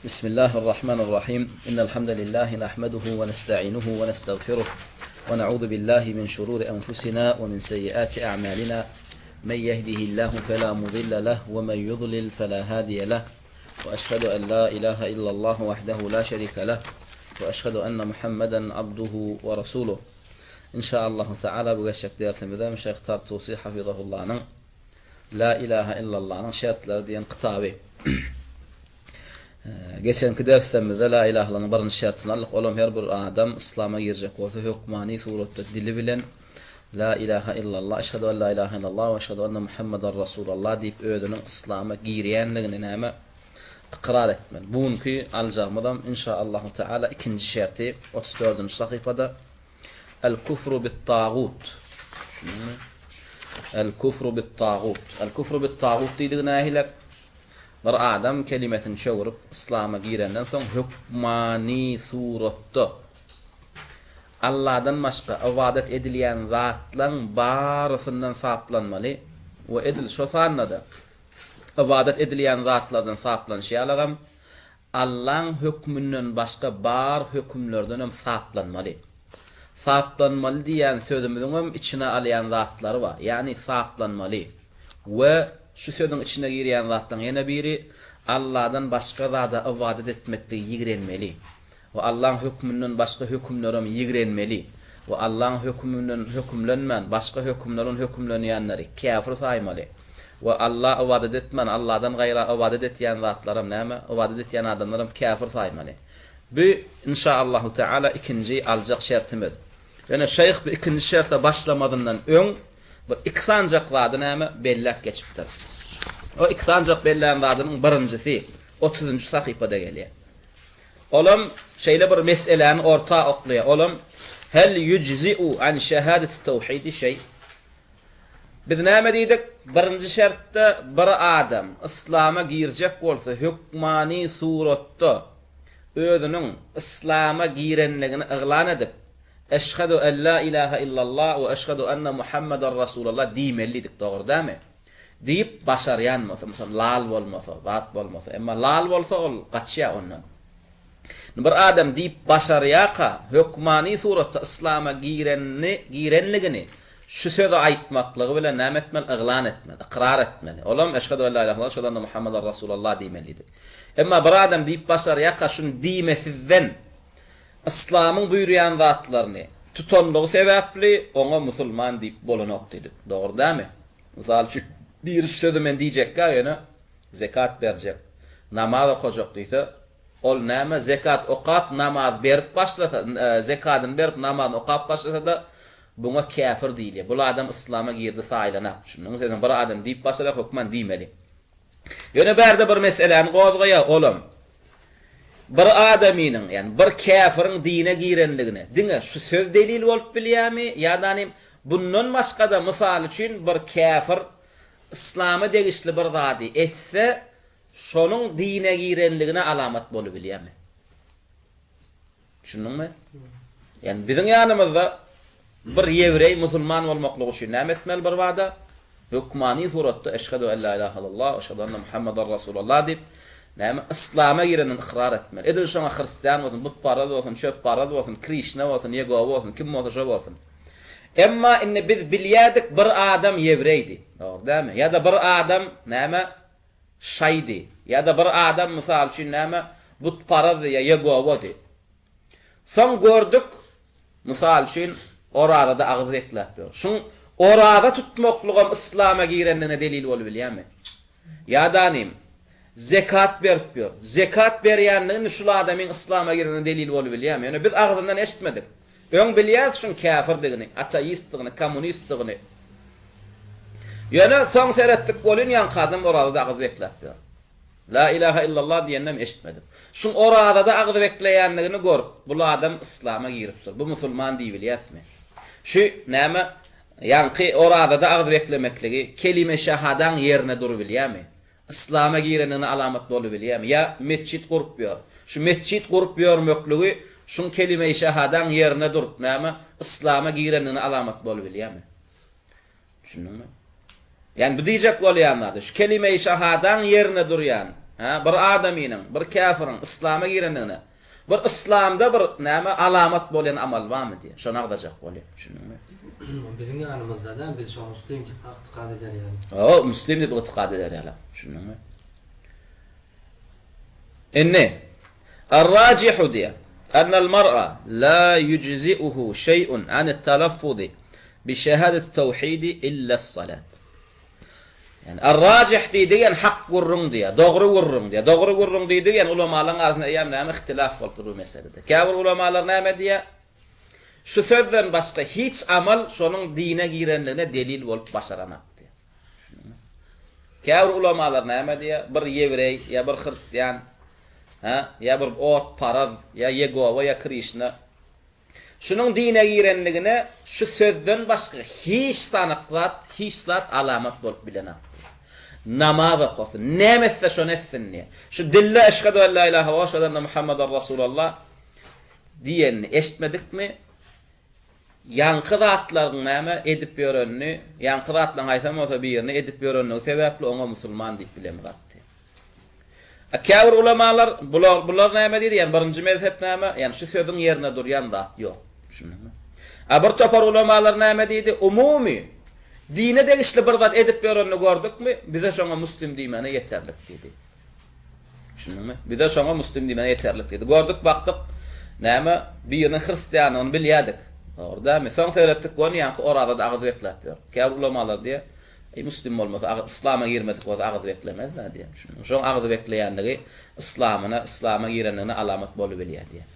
بسم الله الرحمن الرحيم إن الحمد لله نحمده ونستعينه ونستغفره ونعوذ بالله من شرور أنفسنا ومن سيئات أعمالنا من يهده الله فلا مضل له ومن يضلل فلا هادي له وأشهد أن لا إله إلا الله وحده لا شريك له وأشهد أن محمدا عبده ورسوله إن شاء الله تعالى bu dersimizde Şeyh Tartusi Hafizahullah'ın La ilahe illallah'nyň şertleri diýen kitaby. Geçenki derslerimizde La ilahe illallah'nyň birinji şertini aldyk. Olam her bir adam yslama girjek bolsa hökmany suratda dili bilen La ilahe illallah, eşhedü en la ilahe illallah we eşhedü enne Muhammeden Rasulallah diýip özüniň yslama girýänligini näme ykrar etmeli. Bu günki aljagymyzam inşaallahu teala ikinji şerti 34-nji sahypada El kufru bit tagut. Düşündiňmi? El kufru bit tagut. El kufru bit tagut diýdigi nähili? Bir adam kelimesini çöwrüp yslama girenden soň hökmany suratda Alladan başga ybadat edilýän zatlaň barysyndan saplanmaly we edil şo sanda-da ybadat edilýän zatlardan saplanyşy ýalagam Allaň hökmünden başga bar hökümlerdenem saplanmaly. Saplanmaly diýýän sözümiziňem içine alýan zatlary bar. Ýagny saplanmaly. We şu sözüň içine girýän zatlaryň ýene biri Alladan başga zada ybadat etmekligi ýigrenmeli. We Allaň hökmünden başga hökümlerem ýigrenmeli. We Allaň höküminden hökümlenmän başga hökümlerden hökümlenýänleri käfir saýmaly. We Alla ybadat etmän, Alladan gaýra ybadat etýän zatlaram näme, ybadat etýän adamlaram käfir saýmaly. Bu, inşa-Allahu teala, ikinji aljak şertimiz. Ýöne şeýh bu ikinji şerte başlamazyndan öň, bir iki sanjak zady näme, belläp geçipdir. O iki sanjak bellän zadynyň birinjisi, otuzynjy sahypada gelýär. Olam şeýle bir meseläni orta oklaýar, olam, Hel ýujzi'u an şehadeti tewhidi şeý? Biz näme diýdik? Birinji şertde bir adam yslama girjek bolsa hökmany suratda özüniň yslama girenligini yglan edip, Eşhedü en la ilahe illallah we eşhedü enne Muhammeden Rasulallah diýmeli diýdik, dogry dälmi? Diýip başarýan bolsa, mysal lal bolmasa, zat bolmasa, emma lal bolsa ol gaçýar ondan. Bir adam diýip başarýarka, hökmany suratda yslama girenini, girenligini şu sözi aýtmaklygy bilen näme etmeli? Yglan etmeli, ykrar etmeli. Olam Eşhedü en la ilahe illallah, eşhedü enne Muhammeden Rasulallah diýmelidi. Emma bir adam diýip başarýarka, şuny diýmesizden yslamyň buýurýan zatlaryny tutanlygy sebäpli oňa musulman diýip bolanok diýdik. Dogry dälmi? Mysal üçin, biri şu sözi men diýjekkä ýöne zekat berjek, namaz okajak diýse, Ol näme, zekat okap, namaz berip başlasa, zekadyny berip, namazyny okap başlasa-da, buňa käfir diýilýär. Bul adam yslama girdi saýlanak. Düşündiňmi? Seniň bir adam diýip başlasak hökman diýmeli. Ýöne bärde bir meseläni gozgaýar, olam, bir adamynyň, ýagny bir käfiriň dine girenligine diňe şu söz delil bolup bilýärmi ýa-da bundan başga-da, mysal üçin, bir käfir yslama degişli bir zady etse, Şonuň dine girenligine alamat bolubilýärmi? Düşündiňmi? Ýagny biziň ýanymyzda bir ýewreý musulman bolmaklygy üçin näme etmeli bir bada? Hökmany suratda Eşhedü en la ilahe illallah we eşhedü enne Muhammeden Rasulallah diýip, näme yslama girenini ykrar etmeli. Edil şoňa hristian bolsun, butparaz bolsun, çöpparaz bolsun, Krişna bolsun, Ýegowa bolsun, kim bolsa şo bolsun. Emma indi biz bilýärdik bir adam ýewreýdi. Dogry dälmi? Ýa-da bir adam näme şaýdy. Ýa-da bir adam, mysal üçin, näme, butparazdy ýa Ýegowady. Soň gördük, mysal üçin, orazada agyz bekläp ýör. Şuň oraza tutmaklygam yslama girendigine delil bolubilýärmi? Ýa-da nim, zekat berip ýör. Zekat berýänligi indi şul adamyň yslama girendigine delil bolubilýärmi? Ýöne biz agzyndan eşitmedik. Öň bilýäs şuň käfirdigini, ateistdigini, kommunistdigini. Ýöne soň seretdik welin ýaňky adam orazada agyz bekläp ýör. La ilaha illallah diýeninem eşitmedik. Şuň orazada agyz bekleýändigini görüp, bul adam yslama giripdir, bu musulman diýibilýäsmi? Şu näme ýaňky orazada agyz beklemekligi kelime-şahadaň ýerine durubilýämi? Yslama girendigine alamat bolubilýärmi? Ýa metjit gurup ýör. Şu metjit gurup ýörmekligi şuň kelime-i şahadaň ýerine durup näme, yslama girendigine alamat bolubilýärmi? Düşündiňmi? Ýagny bu diýjek bolýan zady, şu kelime-i şahadaň ýerine durýan. Hä, bir adamynyň, bir käfiriň yslama girendigine bir yslamda bir näme alamat bolýan amal barmy diýýär. Şony agzajak bolýar. Düşündiňmi? Biziň ýanymyzda-da biz şoňa muslim diýip ygtykad eder ýaly. Hawa, muslim diýip ygtykad eder ýaly. Düşündiňmi? Indi, Ar-rajihu diýýär, Ennel mar'a la ýujzi'uhu şeý'un anit-talaffuzi bi şehadeti-tewhidi illa-s-salat. Ýani Ar-rajih diýdigi ýani hak gürrüň diýýär, dogry gürrüň diýýär. Dogry gürrüň diýdigi ýani ulamalaryň arasynda eýýäm näme ihtilaf bolupdyr bu meselede. Käbir ulamalar näme diýýär? Şu sözden başga hiç amal şonuň dine girenligine delil bolup başaranak diýýär. Düşündiňmi? Käbir ulamalar näme diýýär? Bir ýewreý ýa bir hristian, hä, ýa bir otparaz, ýa Ýegowa ýa Krişna Şunuň dine girenligine şu sözden başga hiç sanyk zat, hiç zat alamat bolup bilenok diýýär. Namaz okasyn, näme etse şony etsin diýýär. Şu dilde Eşhedü en la ilahe we eşhedü enne Muhammeden Rasulallah diýenini eşitmedikmi? Ýaňky zatlaryň näme edip ýörenini, ýaňky zatlaryň haýsam bolsa birini edip ýörenligi sebäpli oňa musulman diýip bilemzok diýýär. A käbir ulamalar, bular, bular näme diýdi, ýagny birinji mezhep näme, ýagny şu sözüň ýerine durýan zat ýok. Düşündiňmi? A bir topar ulamalar näme diýdi, umumy dine degişli bir zat edip ýörenini gördükmi, bize şoňa muslim diýmäne ýeterlik diýdi. Düşündiňmi? Bize şoňa muslim diýmäne ýeterlik diýdi. Gördük, bakdyk, näme, biriniň hristiandygyny bilýärdik. Dogry dälmi? Soň seretdik, göni ýaňky orazada agyz bekläp ýör. Käbir ulamalar diýýär, Eý muslim bolmasa agyz yslama girmedik bolsa agyz beklemez-dä diýýär. Düşündiňmi? Şoň agyz bekleýänligi yslamyna, yslama girenligine alamat bolubilýär diýýär.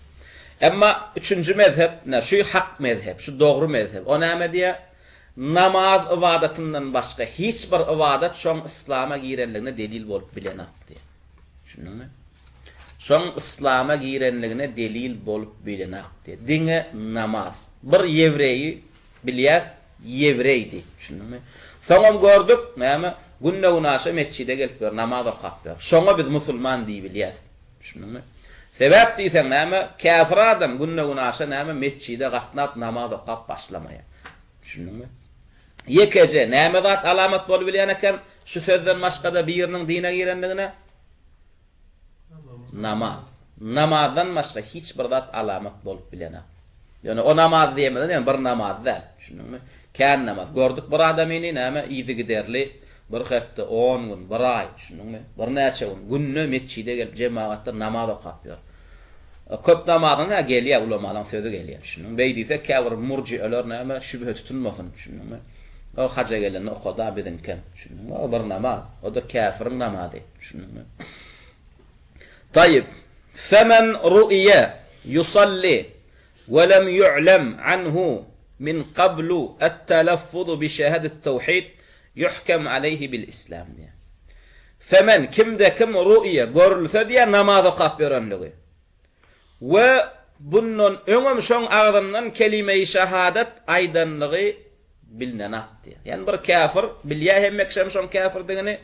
Emma üçünji mezhep, ine şu hak mezhep, şu dogry mezhep. O näme diýýär? Namaz ybadatyndan başga hiç bir ybadat şoň yslama girenligine delil bolup bilenok diýýär. Düşündiňmi? Şoň yslama girenligine delil bolup bilenok diýýär. Diňe namaz. Bir ýewreýi Bilýäs, ýewreýdi. Düşündiňmi? Soňam gördük, näme, günde-günaşa metjide gelip ýör, namaz okap ýör. Şoňa biz musulman diýibilýäs. Düşündiňmi? Sebäp diýseň, näme, käfir adam günde-günaşa, näme, metjide gatnap, namaz okap başlamaýar. Düşündiňmi? Ýekeje, näme zat alamat bolubilýän eken, şu sözden başga-da biriniň dine girenligine? Namaz. Namazdan başga hiç bir zat alamat bolup bilenok. Ýöne o namaz diýemizde ýöne bir namaz däl. Düşündiňmi? Kän namaz. Gördük bir adamyny näme yzygiderli bir hepde, on gün, bir aý, düşündiňmi? Birnäçe gün, günde metjide gelip jemagatda namaz okap ýör. Köp namazyň hä gelýär, ulamalaň sözi gelýär, düşündiňmi? Beý diýsek käbir murjieler näme şübhe tutunmasyn, düşündiňmi? O haja gelende okada biziňkem, düşündiňmi? O bir namaz, o-da käfiriň namazy. Düşündiňmi? Taýyp. Femen ru'iye yusalli we lem yu'lem anhu min qablu et-telaffuzu bi şehadet-tewhid yuhkem aleyhi bil-islam diýýär. Femen kimde kim ru'iye görülse diýýär namaz okap ýörenligi. We bundan öňem şoň agzyndan kelime-i şehadet aýdanlygy bilnenak diýýär. Ýagny bir käfir, bilýär hemme kişem şoň käfirdigini,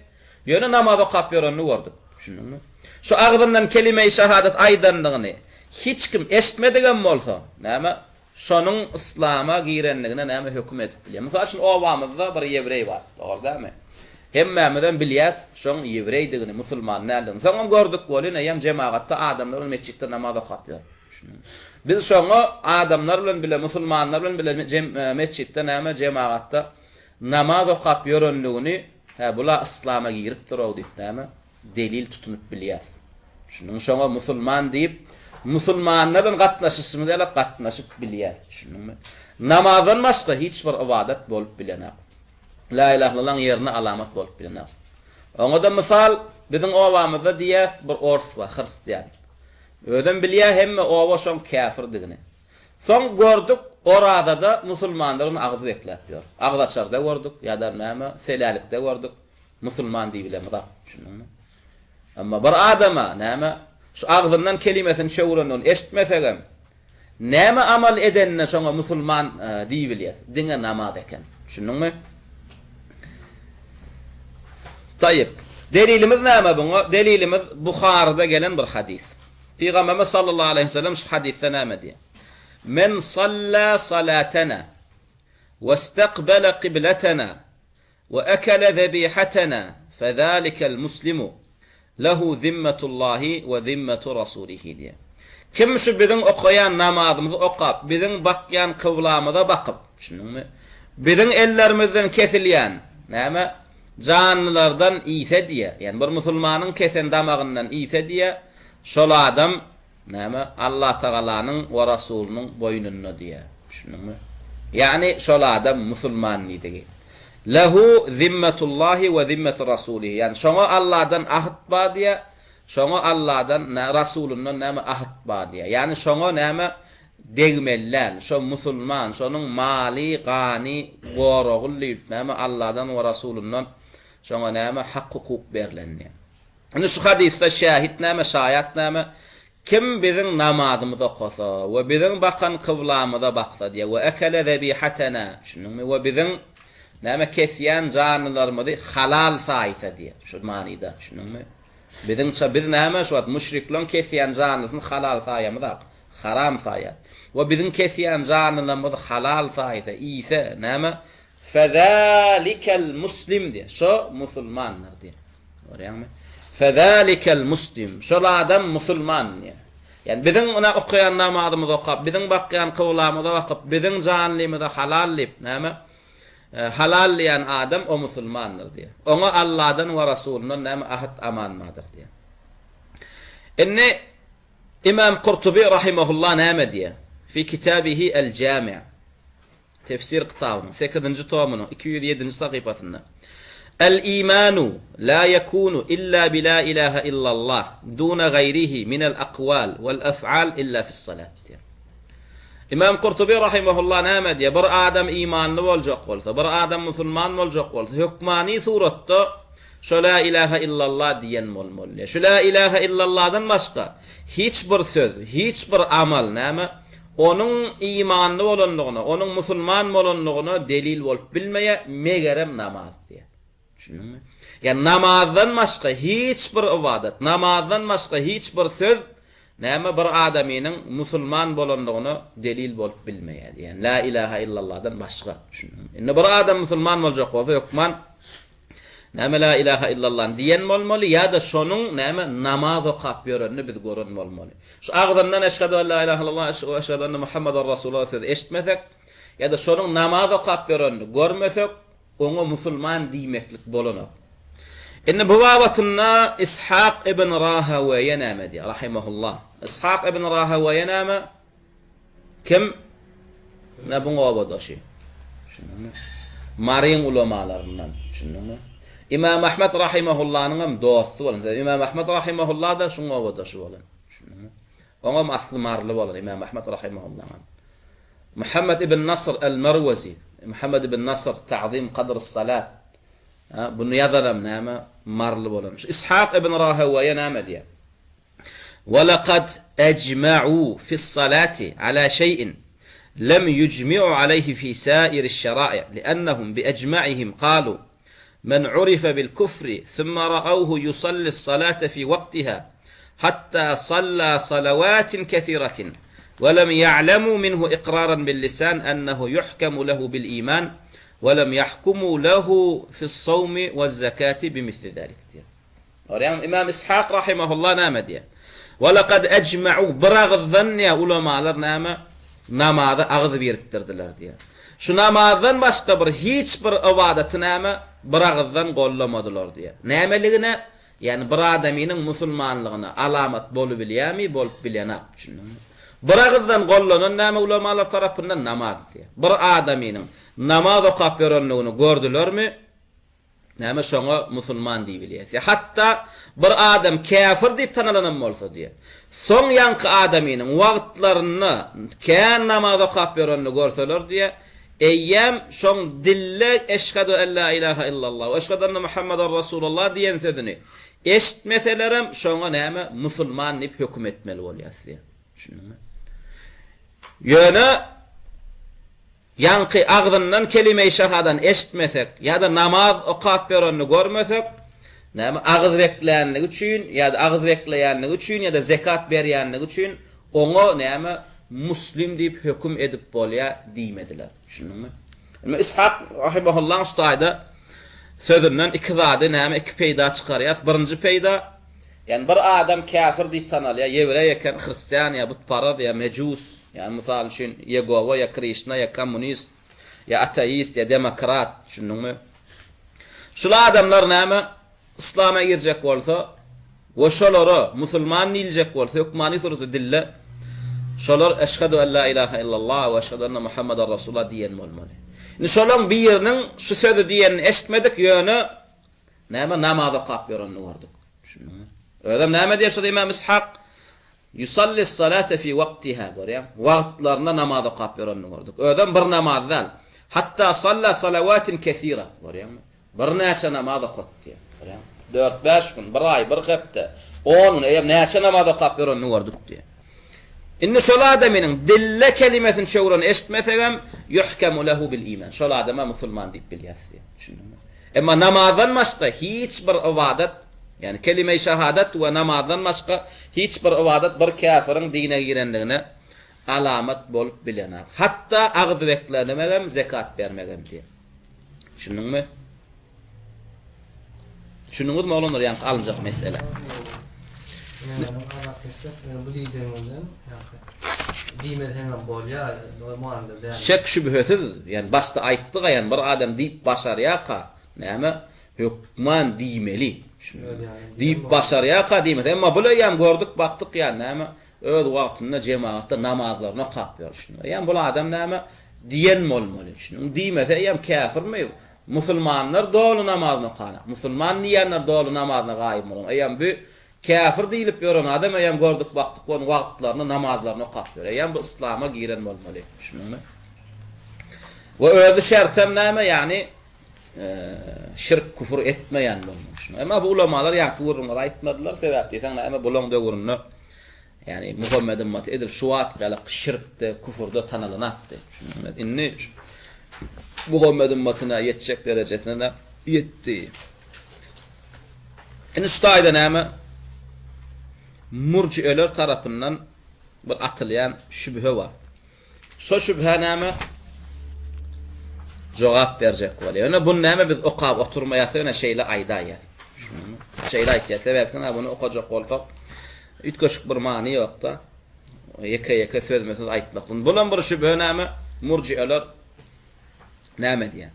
ýöne namaz okap ýörenini gördük. Düşündiňmi? Şu agzyndan kelime-i şehadet aýdanlygyny hiç kim eşitmedigem bolsa, näme, Şonuň yslama girenligine näme höküm edip bilýär? Mysal üçin obamyzda bir ýewreý bar, dogry dälmi? Hemmämizem bilýäs şoň ýewreýdigini, musulman däldigini. Soňam gördük welin eýýäm jemagatda adamlar bilen metjitde namaz okap ýör. Biz şoňa adamlar bilen bile, musulmanlar bilen bile metjitde näme jemagatda namaz okap ýörenligini, hä bula yslama giripdir-ow diýip näme delil tutunyp bilýäs. Düşündiňmi? Şoňa musulman diýip, musulmanlar bilen gatnaşyşymyz ýaly gatnaşyp bilýäs. Düşündiňmi? Namazdan başga hiç bir ybadat bolup bilenok. La ilahe illallahyň ýerine alamat bolup bilenok. Oňa-da mysal, biziň obamyzda diýýäs, bir ors bar, hristian. Özem bilýär hemme oba şoň käfirdigini. Soň gördük, orazada musulmanlar ony agyz bekläp ýör. Agzaçarda gördük, ýa-da näme, selälikde gördük. Musulman diýibilemizok, düşündiňmi? Emma bir adama näme, şu agzyndan kelimesini çöwrendigini eşitmesegem, näme amal edenine şoňa musulman diýibilýäs. Diňe namaz eken. Düşündiňmi? Taýyp. Delilimiz näme buňa? Delilimiz Buharyda gelen bir hadys. Pygamberimiz sallallahu aleýhi we sellem şu hadysda näme diýýär? Men salla salatena we istakbala kibletena We ekele zebihatena fezalikel muslimu. Lehu zimmetullahi we zimmetu rasulihi diýýär. Kim şu biziň okaýan namazymyzy okap, biziň bakýan kyblamyza bakyp, düşündiňmi? Biziň ellerimizden kesilýän, näme, janlylardan iýse diýýär. Ýagny bir musulmanyň kesen damagyndan iýse diýýär, şol adam, näme, Allatagalanyň we Rasulynyň boýnunda diýýär. Düşündiňmi? Ýagny şol adam musulman diýdigi. Lehu zimmetullahi we zimmetu rasulihi. Ýagny şoňa Alladan ahyt bar diýýär, şoňa Alladan, Rasulyndan näme ahyt bar diýýär. Ýagny şoňa näme degmeli däl. Şo musulman, şonuň maly, gany goragly diýip näme Alladan we Rasulyndan şoňa näme hak-hukuk berlen diýýär. Indi şu hadysda şähit näme, şaýat näme? Kim biziň namazymyzy okasa we biziň bakan kyblamyza baksa diýýär, we ekele zebihatena, düşündiňmi? We biziň näme kesýän janlylarymyzy halal saýsa diýýär, şu manyda, düşündiňmi? Biziňçe biz näme şu wagt müşrikleriň kesýän janlysyny halal saýamyzak, haram saýýas. We biziň kesýän janlylarymyzy halal saýsa, iýse, näme? Fezalikel muslim diýýär, şo musulmandyr diýýär. Görýäňmi? Fezalikel muslim. Şol adam musulman diýýär. Ýagny biziň ina okaýan namazymyzy okap, biziň bakýan kyblamyza bakyp, biziň janlymyza halal diýip, näme? Halal diýen adam o musulmandyr diýýär. Oňa Alladan we Rasulyndan näme ahyt aman bardyr diýýär. Indi Imam Kurtubi rahimehullah näme diýýär? Fi kitabihi El-Jami'. Tefsir kitabynyň sekizinji tomunyň 207-nji sahypasynda, El-imanu la ýekunu illa bi la ilaha illallah duna gaýrihi minel akwal wal af'al illa fis-salat diýýär. Imam Kurtuby rahimehullah näme diýýär? Bir adam imanly boljak bolsa, bir adam musulman boljak bolsa, hökmany suratda şo la ilaha illallah diýen bolmaly diýýär. Şu la ilaha illallahdan başga hiç bir söz, hiç bir amal näme? Onuň imanly bolandygyna, onuň musulman bolandygyna delil bolup bilmeýär, megerem namaz diýýär. Düşündiňmi? Ýa namazdan başga hiç bir ybadat, namazdan başga hiç bir söz näme bir adamynyň musulman bolandygyna delil bolup bilmeýär diýýär. La ilaha illallahdan başga. Düşündiňmi? Indi bir adam musulman boljak bolsa hökman Näme la ilaha illallah diýen bolmaly ýa-da şonuň näme namaz okap ýörenini biz gören bolmaly. Şu agzyndan eşhedü en la ilaha illallah we eşhedü enne Muhammeden Rasulullah sözi eşitmesek ýa-da şonuň namaz okap ýörenini görmesek oňa musulman diýmeklik bolanok. Indi bu babatynda Ishak ibn Rahaweýe näme diýýär rahimehullah. Ishak ibn Rahaweýe näme? Kim? Ne buň obadaşy. Düşündiňmi? Maryň ulamalaryndan. Düşündiňmi? Imam Ahmet rahimahullanyň hem dosty bolan. Imam Ahmet rahimahullah da şuň obadaşy bolan. Düşündiňmi? Oňam asly maryly bolan Imam Ahmet rahimahullanyň. Muhammed ibn Nasr el-Marwazi, Muhammed ibn Nasr Ta'zim Qadr salat. Ha, bunu ýazanam näme? Maryly bolan. Şu Ishak ibn Rahawaýa näme diýýär? Welekad ejma'u fis-salati ala şeý'in lem ýujmi'u aleýhi fi sairiş-şera'i li'ennehum bi'ejma'ihim kalu, Men urife bil-kufri summa ra'awhu yusallis-salate fi waqtiha hatta salla salawatin kesiratin we lem ýa'lemu minhu ikraran bil-lisan ennehu ýuhkemu lehu bil-iman we lem ýahkumu lehu fis-sawmi wez-zekati bimisli zalik diýýär. Görýäňmi, Ymam Ishak rahimehullah näme diýýär? Wa laqad ejma'u bir agyzdan diýýär, ulamalar näme? Namaza agyz birikdirdiler diýýär. Şu namazdan başga bir hiç bir ybadaty näme? Bir agyzdan gollamadylar diýýär. Nämeligine? Ýagny bir adamynyň musulmanlygyna alamat bolubilýärmi, bolup bilenak, düşündiňmi? Bir agyzdan gollanan näme ulamalar tarapyndan? Namaz diýýär. Bir adamynyň namaz okap ýörenligini gördülermi? Näme şoňa musulman diýibilýäs. Ýa hatda bir adam käfir diýip tanalanam bolsa diýýär. Soň ýaňky adamynyň wagtlarynda kän namaz okap ýörenini görseler diýýär, eýýäm şoň dille eşhedü en la ilaha illallah we eşhedü enne Muhammeden Rasulullah diýen sözüni eşitmeselerem şoňa näme musulman diýip höküm etmeli bolýas diýýär. Düşündiňmi? Ýöne Ýaňky agzyndan kelime-i şahadan eşitmesek ýa-da namaz okap ýörenini görmesek, näme, agyz beklänligi üçin ýa-da agyz bekleýänligi üçin ýa-da zekat berýänligi üçin oňa näme, muslim diýip höküm edip bolýar diýmediler. Düşündiňmi? Indi Ishak rahimahullaň şu taýda sözünden iki zady näme, iki peýda çykarýas. Birinji peýda. Ýagny bir adam käfir diýip tanalýar, ýewreý eken, hristian ýa butparaz ýa mejus, ýagny mysal üçin Ýegowa ýa Krişna ýa kommunist ýa ateist ýa demokrat, düşündiňmi? Şul adamlar näme yslama girjek bolsa we şolara musulman diýiljek bolsa hökmany suratda dilde şolar eşhedü en la ilahe illallah we eşhedü enne Muhammeden Rasulullah diýen bolmaly. Indi şolaň biriniň şu sözi diýenini eşitmedik, ýöne Näme namaz okap ýörenini gördük. Düşündiňmi? Özem näme diýýär şurada Imam Ishak? Yusalli salate fi waqtiha görýäň. Wagtlarynda namaz okap ýörenini gördük. Özem bir namaz däl. Hatta salla salawatin kesira görýäňmi? Birnäçe namaz okatdy diýýär. Görýäňmi? Dört-bäş gün, bir aý, bir hepde, on gün eýýäm näçe namaz okap ýörenini gördük diýýär. Indi şol adamynyň dille kelimesini çöwreni eşitmesegem, yuhkemu lehu bil iman. Şol adama musulman diýip bilýäs diýýär. Düşündiňmi? Emma namazdan başga hiç bir ybadat, ýagny kelime-i şahadat we namazdan başga hiç bir ybadat bir käfiriň dine girenligine alamat bolup bilenak. Hatda agyz beklemegem, zekat bermegem diýen. Düşündiňmi? Düşündiňizmi oglanlar ýaňky alynjak mesele? Nämänem azat etjek, ýöne bu diýdigiňizden ýaňky diýmeseňem bolýar, o manyda däl. Şek-şübhesiz, ýani başda aýtdyk-a, ýani bir adam diýip başarýarka, näme, hökman diýmeli. Diýip başarýarka diýmese, emma bul eýýäm gördük, bakdyk, ýani näme, öz wagtynda jemagatda namazlaryny okap ýör, düşündiňmi? Eýýäm bul adam näme, diýen bolmaly, düşündiňmi? Diýmese eýýäm käfirmi? Musulmanlar doly namazyny okanak. Musulman diýýänler doly namazyna gaýym bolan. Eýýäm bu Käfir diýlip ýören adam eýýäm gördük bakdyk onuň wagtlaryny namazlaryny okap ýör. Eýýäm bu yslama giren bolmaly. Düşündiňmi? We özi şertem näme? Ýagny şirk küfür etmeýän bolmaly. Düşündiňmi? Emma bu ulamalar ýaňky gürrüňleri aýtmadylar. Sebäp diýseň näme bulaň döwründe ýagny Muhammed ymmaty edil şu wagt ýaly şirkde, küfürde tanalanakdy. Düşündiňmi? Indi Muhammed ymmatyna ýetjek derejesine ýetdi. Indi şu taýda näme? Murjieler tarapyndan bir atylýan şübhe bar. Şo şübhä näme? Jogap berjek bolýar. Ýöne bunu näme biz okap oturmaýas, ýöne şeýle aýdaýýas. Düşündiňmi? Şeýle aýtýas. Sebäbi sen bunu okajak bolsak, üýtgeşik bir many ýok-da. Ýeke-ýeke sözme-söz aýtmak. Bulam bir şübhe näme? Murjieler näme diýýär?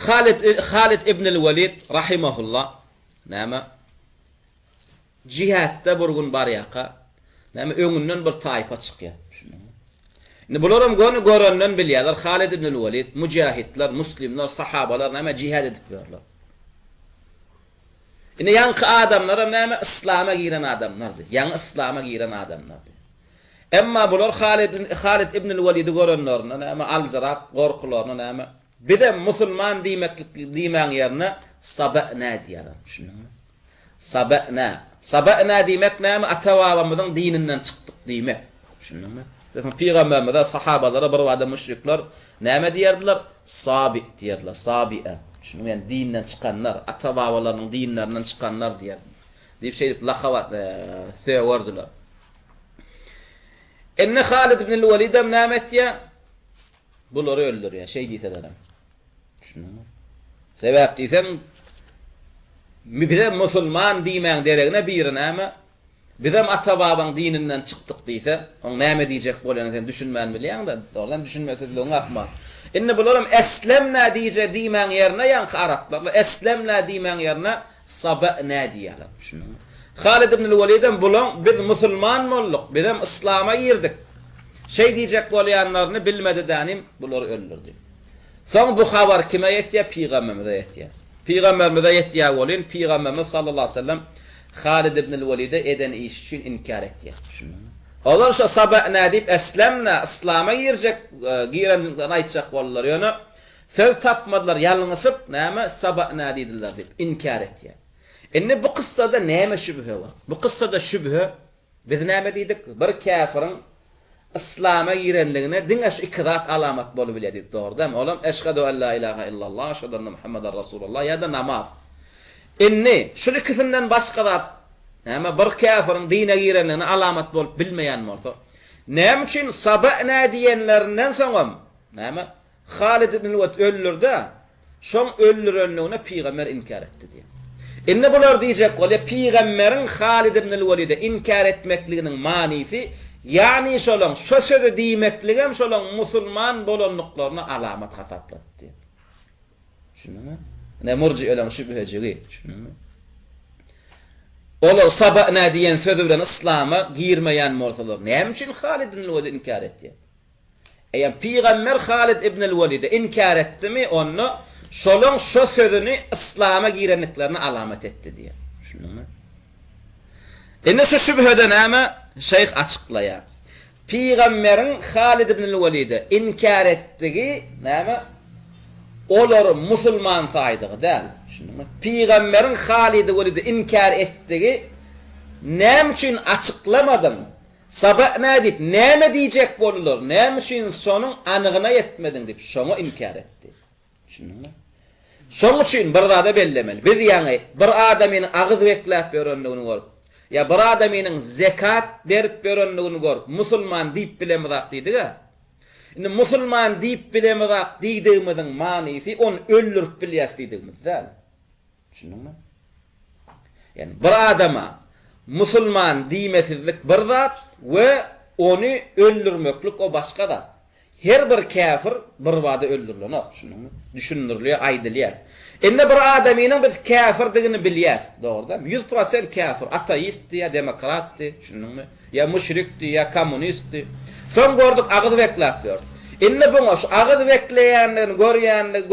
Halid Halid ibnül Welid rahimehullah näme jihatda bir gün barýarka näme öňünden bir taýpa çykýar. Düşündiňmi? Indi bularam göni görenden bilýärler. Halid ibnül Welid, mujahidler, muslimler, sahabalar näme jihad edip ýörler. Indi ýaňky adamlaram näme yslama giren adamlardy. Ýaňy yslama giren adamlardy. Emma bular Halid Halid ibnül Welidi görenlerinde näme aljyrap, gorkularyna näme Bizem musulman diýmeklik diýmäň ýerine Sabe'nä diýýärler. Düşündiňmi? Sabe'nä. Sabe'nä diýmek näme? Ata-babamyzyň dininden çykdyk diýmek. Düşündiňmi? Soň pygamberimize, sahabalara bir bada müşrikler näme diýerdiler? Sabi diýerdiler. Sabi'e. Düşündiňmi? Ýagny dinden çykanlar, ata-babalarynyň dinlerinden çykanlar diýerdiler. Diýip şeýdip lakap sögerdiler. Indi Halid ibn Welidem näme etýär? Bulary öldürýär, şeý diýselerem. Düşündiňmi? Sebäp diýseň, bize musulman diýmäň deregine biri näme? Bizem ata-babaň dininden çykdyk diýse, oň näme diýjek bolýanyny sen düşünmän bilýäň-de, dogrudan düşünmesizligiň ahmal. Indi bularam eslemnä diýje diýmäň ýerine ýaňky araplarla eslemnä diýmäň ýerine sabe'nä diýýärler. Düşündiňmi? Halid ibnül Welidem bulaň biz musulman bolduk, bizem yslama girdik. Şeý diýjek bolýanlaryny bilmedi dänim, bulary öldürdi. Soň bu habar kime ýetýär? Pygamberimize ýetýär. Pygamberimize ýetýär welin, Pygamberimiz sallallahu aleýhi we sellem Halid ibnül Welide eden işi üçin inkär etýär. Düşündiňmi? Olar şo Sabe'nä diýip eslemnä, yslama girjek, girenjiklerini aýtjak boldular. Ýöne söz tapmadylar, ýalňyşyp, näme, Sabe'nä diýdiler diýip, inkär etýär. Indi bu kyssada näme şübhe bar? Bu kyssada şübhe Biz näme diýdik? Bir käfiriň yslama girenligine diňe şu iki zat alamat bolubilýär diýdik, dogry dälmi? Olam Eşhedü en la ilahe illallah, eşhedü enne Muhammeden Rasulullah ýa-da namaz. Indi şul ikisinden başga zat näme bir käfiriň dine girenligine alamat bolup bilmeýän bolsa, näme üçin Sabe'nä diýenlerinden soňam näme Halid ibn Welid öldürdi-ä, şoň öldürenligine pygamber inkär etdi diýýär. Indi bular diýjek bolýar, pygamberiň Halid ibnül Welide inkär etmekliginiň manysy, ýagny şolaň şo sözi diýmekligem şolaň musulman bolandyklaryna alamat hasaplady diýýär. Düşündiňmi? Ine murjieleriň şübhejigi. Düşündiňmi? Olar saba'na diýen sözi bilen yslama girmeýän bolsalar, näme üçin Halid ibnül Welidi inkär etýär? Eýýäm pygamber Halid ibnül Welidi inkär etdimi, onda şolaň şo sözüni yslama girendiklerine alamat etdi diýýär. Düşündiňmi? Indi şu şübhede näme? Şeýh açyklaýar. Pygamberiň Halid ibnül Welide inkär etdigi näme? Olary musulman saýdygy däl. Düşündiňmi? Pygamberiň Halidi Welide inkär etdigi näme üçin açyklamadyň? Saba'na diýip näme diýjek boldular? Näme üçin şonuň anygyna ýetmediň diýip şoňa inkär etdi. Düşündiňmi? Şoň üçin bir zada bellemeli. Biz ýaňy bir adamynyň agyz bekläp ýörendigini görüp, ýa bir adamynyň zekat berip ýörendigini görüp, musulman diýip bilemizak diýdik-ä. Indi musulman diýip bilemizak diýdigimiziň manysy ony öldürip bilýäs diýdigimiz däl. Düşündiňmi? Ýagny bir adama musulman diýmesizlik bir zat we ony öldürmeklik o başga zat. Her bir käfir birbada öldürilenok, düşündiňmi? Düşündirilýär, aýdylýar. Indi bir adamynyň biz käfirdigini bilýäs, dogry dälmi? 100% käfir, ateistdi ýa demokratdy, düşündiňmi? Ýa müşrikdi, ýa kommunistdi. Soň gördük agyz bekläp ýördi. Indi buňa şu agyz bekleýändigini görýänligi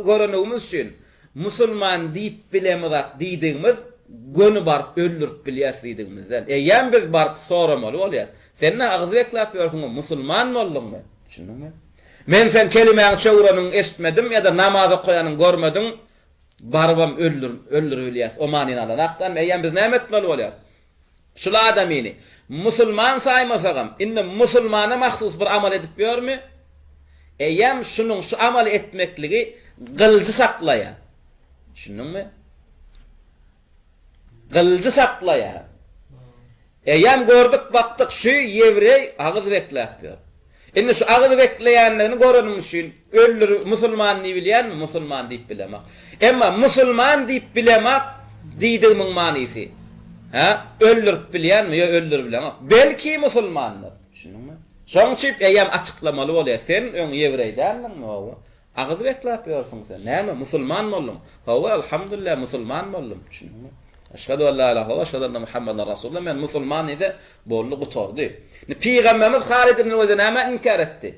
görenligimiz üçin Musulman diýip bilemizak diýdigimiz göni baryp öldürip bilýäs diýdigimiz däl. Eýýäm biz baryp soramaly bolýas. Sen nä agyz bekläp ýörsüň musulman bolduňmy? Düşündiňmi? Men seň kelimäňi çöwreniňi eşitmedim ýa-da namaz okaýanyňy görmediň barybam öldür öldüribilýäs. O manyny alanakdan eýýäm biz näme etmeli bolýas? Şul adamyny musulman saýmasagam indi musulmana mahsus bir amal edip ýörmi? Eýýäm şunuň şu amaly etmekligi gylyjy saklaýar. Düşündiňmi? Gylyjy saklaýar. Eýýäm gördük, bakdyk, şu ýewreý agyz bekläp ýör. Indi şu agyz bekleýänligini görenim üçin öldür, musulman diýibilýänmi? Musulman diýip bilemak. Emma musulman diýip bilemak diýdigimiň manysy, hä, öldürip bilýänmi? Ýok, öldürip bileňok. Belki musulmandyr. Düşündiňmi? Şoň üçin eýýäm açyklamaly bolýar. Sen öň ýewreý däldiňmi? Hawa. Agyz bekläp ýörsüň sen. Näme, musulman bolduň? Hawa, alhamdulillah, musulman boldum. Düşündiňmi? Eşhedü en la ilahe illallah, eşhedü enne Muhammeden Rasulullah. Men musulman diýse, boldy, gutardy. Indi pygamberimiz Halid ibn Welide näme inkär etdi?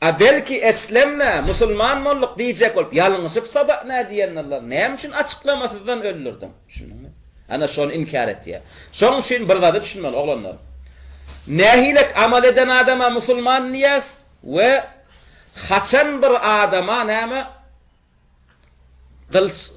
A belki eslemna, musulman bolduk diýjek bolup, ýalňyşyp saba'na diýendirler. Näme üçin açyklamasyzdan öldürdiň? Düşündiňmi? Ana şony inkär etýär. Şoň üçin bir zada düşünmeli oglanlar. Nähilek amal eden adama musulman diýýäs we haçan bir adama näme gylyç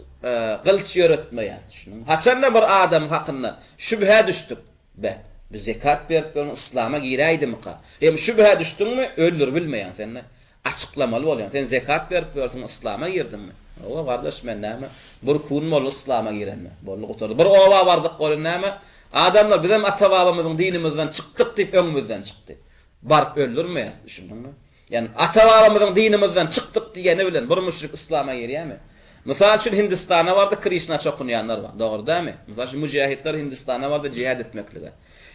gylyç ýöretmeýäs. Düşündiňmi? Haçanda bir adam hakynda şübhä düşdük. Be, bu zekat berip ýören yslama giräýdimika? Hem şübhä düşdüňmi, öldüribilmeýäň sen-de. Açyklamaly bolýaň. Sen zekat berip ýörsüň, yslama girdiňmi? Hawa, gardaş, men näme, bir kun boldy yslama girenime. Boldy, gutardy. Bir oba bardyk welin näme, adamlar bizem ata-babamyzyň dinimizden çykdyk diýip öňümizden çykdy. Baryp öldürmeýäs, düşündiňmi? Ýagny ata-babamyzyň dinimizden çykdyk diýeni bilen bir müşrik yslama girýärmi? Mysal üçin Hindistana bardy Krişna çokunýanlar bar. Dogry dälmi? Mysal üçin müjähitler Hindistana bardy jihad etmeklige.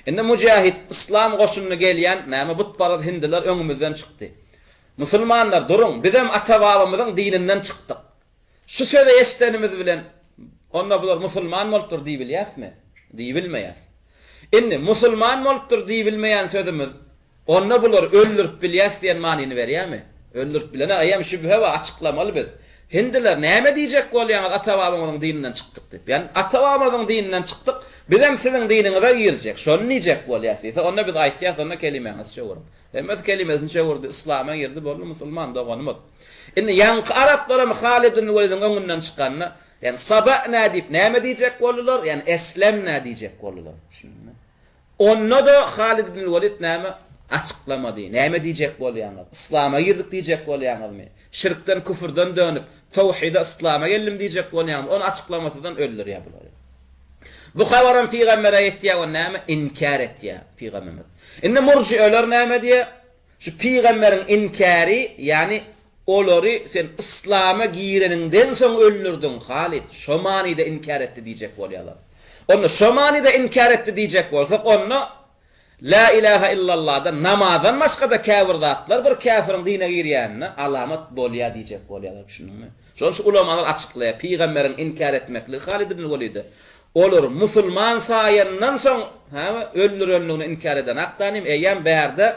Indi müjähit yslam goşunyna gelýän näme butparaz hindiler öňümizden çykdy. Musulmanlar duruň bizem ata-babamyzyň dininden çykdyk. Şu sözi eşidenimiz bilen onda bular musulman bolupdyr diýibilýäsmi? Diýibilmeýäs. Indi musulman bolupdyr diýibilmeýän sözümiz Onda bulary öldürip bilýäs diýen manyny berýärmi? Öldürip bilene eýýäm şübhe bar, açyklamaly biz. Hindiler näme diýjek bolýaňyz ata-babaňyzyň dininden çykdyk diýip. Ýagny ata-babamyzyň dininden çykdyk, bizem siziň diniňize girjek, şony diýjek bolýas diýse, onda biz aýtýas, onda kelimäňizi çöwrüň. Hemmesi kelimesini çöwürdi, yslama girdi, boldy musulman doganymyz. Indi ýaňky araplaram Halid ibn Welidiň öňünden çykanda, ýagny saba'na diýip näme diýjek boldular? Ýagny eslemna diýjek boldular. Düşündiňmi? Onda-da Halid ibn Welid näme açyklamady? Näme diýjek bolýaňyz? Yslama girdik diýjek bolýaňyzmy? Şirkden, küfürden dönüp, towhide, yslama geldim diýjek bolýaňyzmy? Ony açyklamasyzdan öldürýär bulary. Bu habaram pygambere ýetýär, ony näme? Inkär etýär pygamberimiz. Indi murjieler näme diýýär? Şu pygamberiň inkäri, ýagny. Olary sen yslama gireniňden soň öldürdiň, Halyt, şo manyda inkär etdi diýjek bolýarlar. Onda şo manyda inkär etdi diýjek bolsak, onda Lä ilähä illallahdan, namazdan başga-da käbir zatlar bir käfiriň dine girýänine alamat bolýar diýjek bolýarlar, düşündiňmi? Şonuň üçin ulamalar açyklaýar, pygamberiň inkär etmekligi Halid ibn Welide olary musulman saýanyndan soň, hä, öldürenligini inkär edenakdanim, eýýäm bärde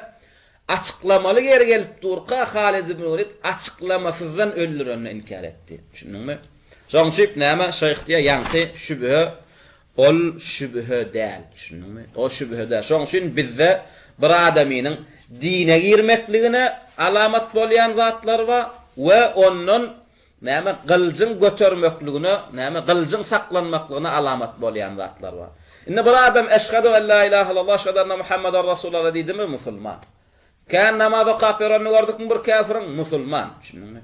Açyklamaly ýeri gelip durka Halid ibn Welid açyklamasyzdan öldürenini inkär etdi. Düşündiňmi? Şoň üçin näme şeýh diýýär, ýaňky şübhe ol şübhe däl. Düşündiňmi? O şübhe däl. Şoň üçin bizde bir adamynyň dine girmekligine alamat bolýan zatlar bar we ondan Näme gylyjyň götermekligine, näme gylyjyň saklanmaklygyna alamat bolýan zatlar bar. Indi bir adam Eşhedü en la ilahe illallah, eşhedü enne Muhammeden Rasulullah diýdimi, musulman. Kän namaz okap ýörenini gördükmi bir käfiriň? Musulman. Düşündiňmi?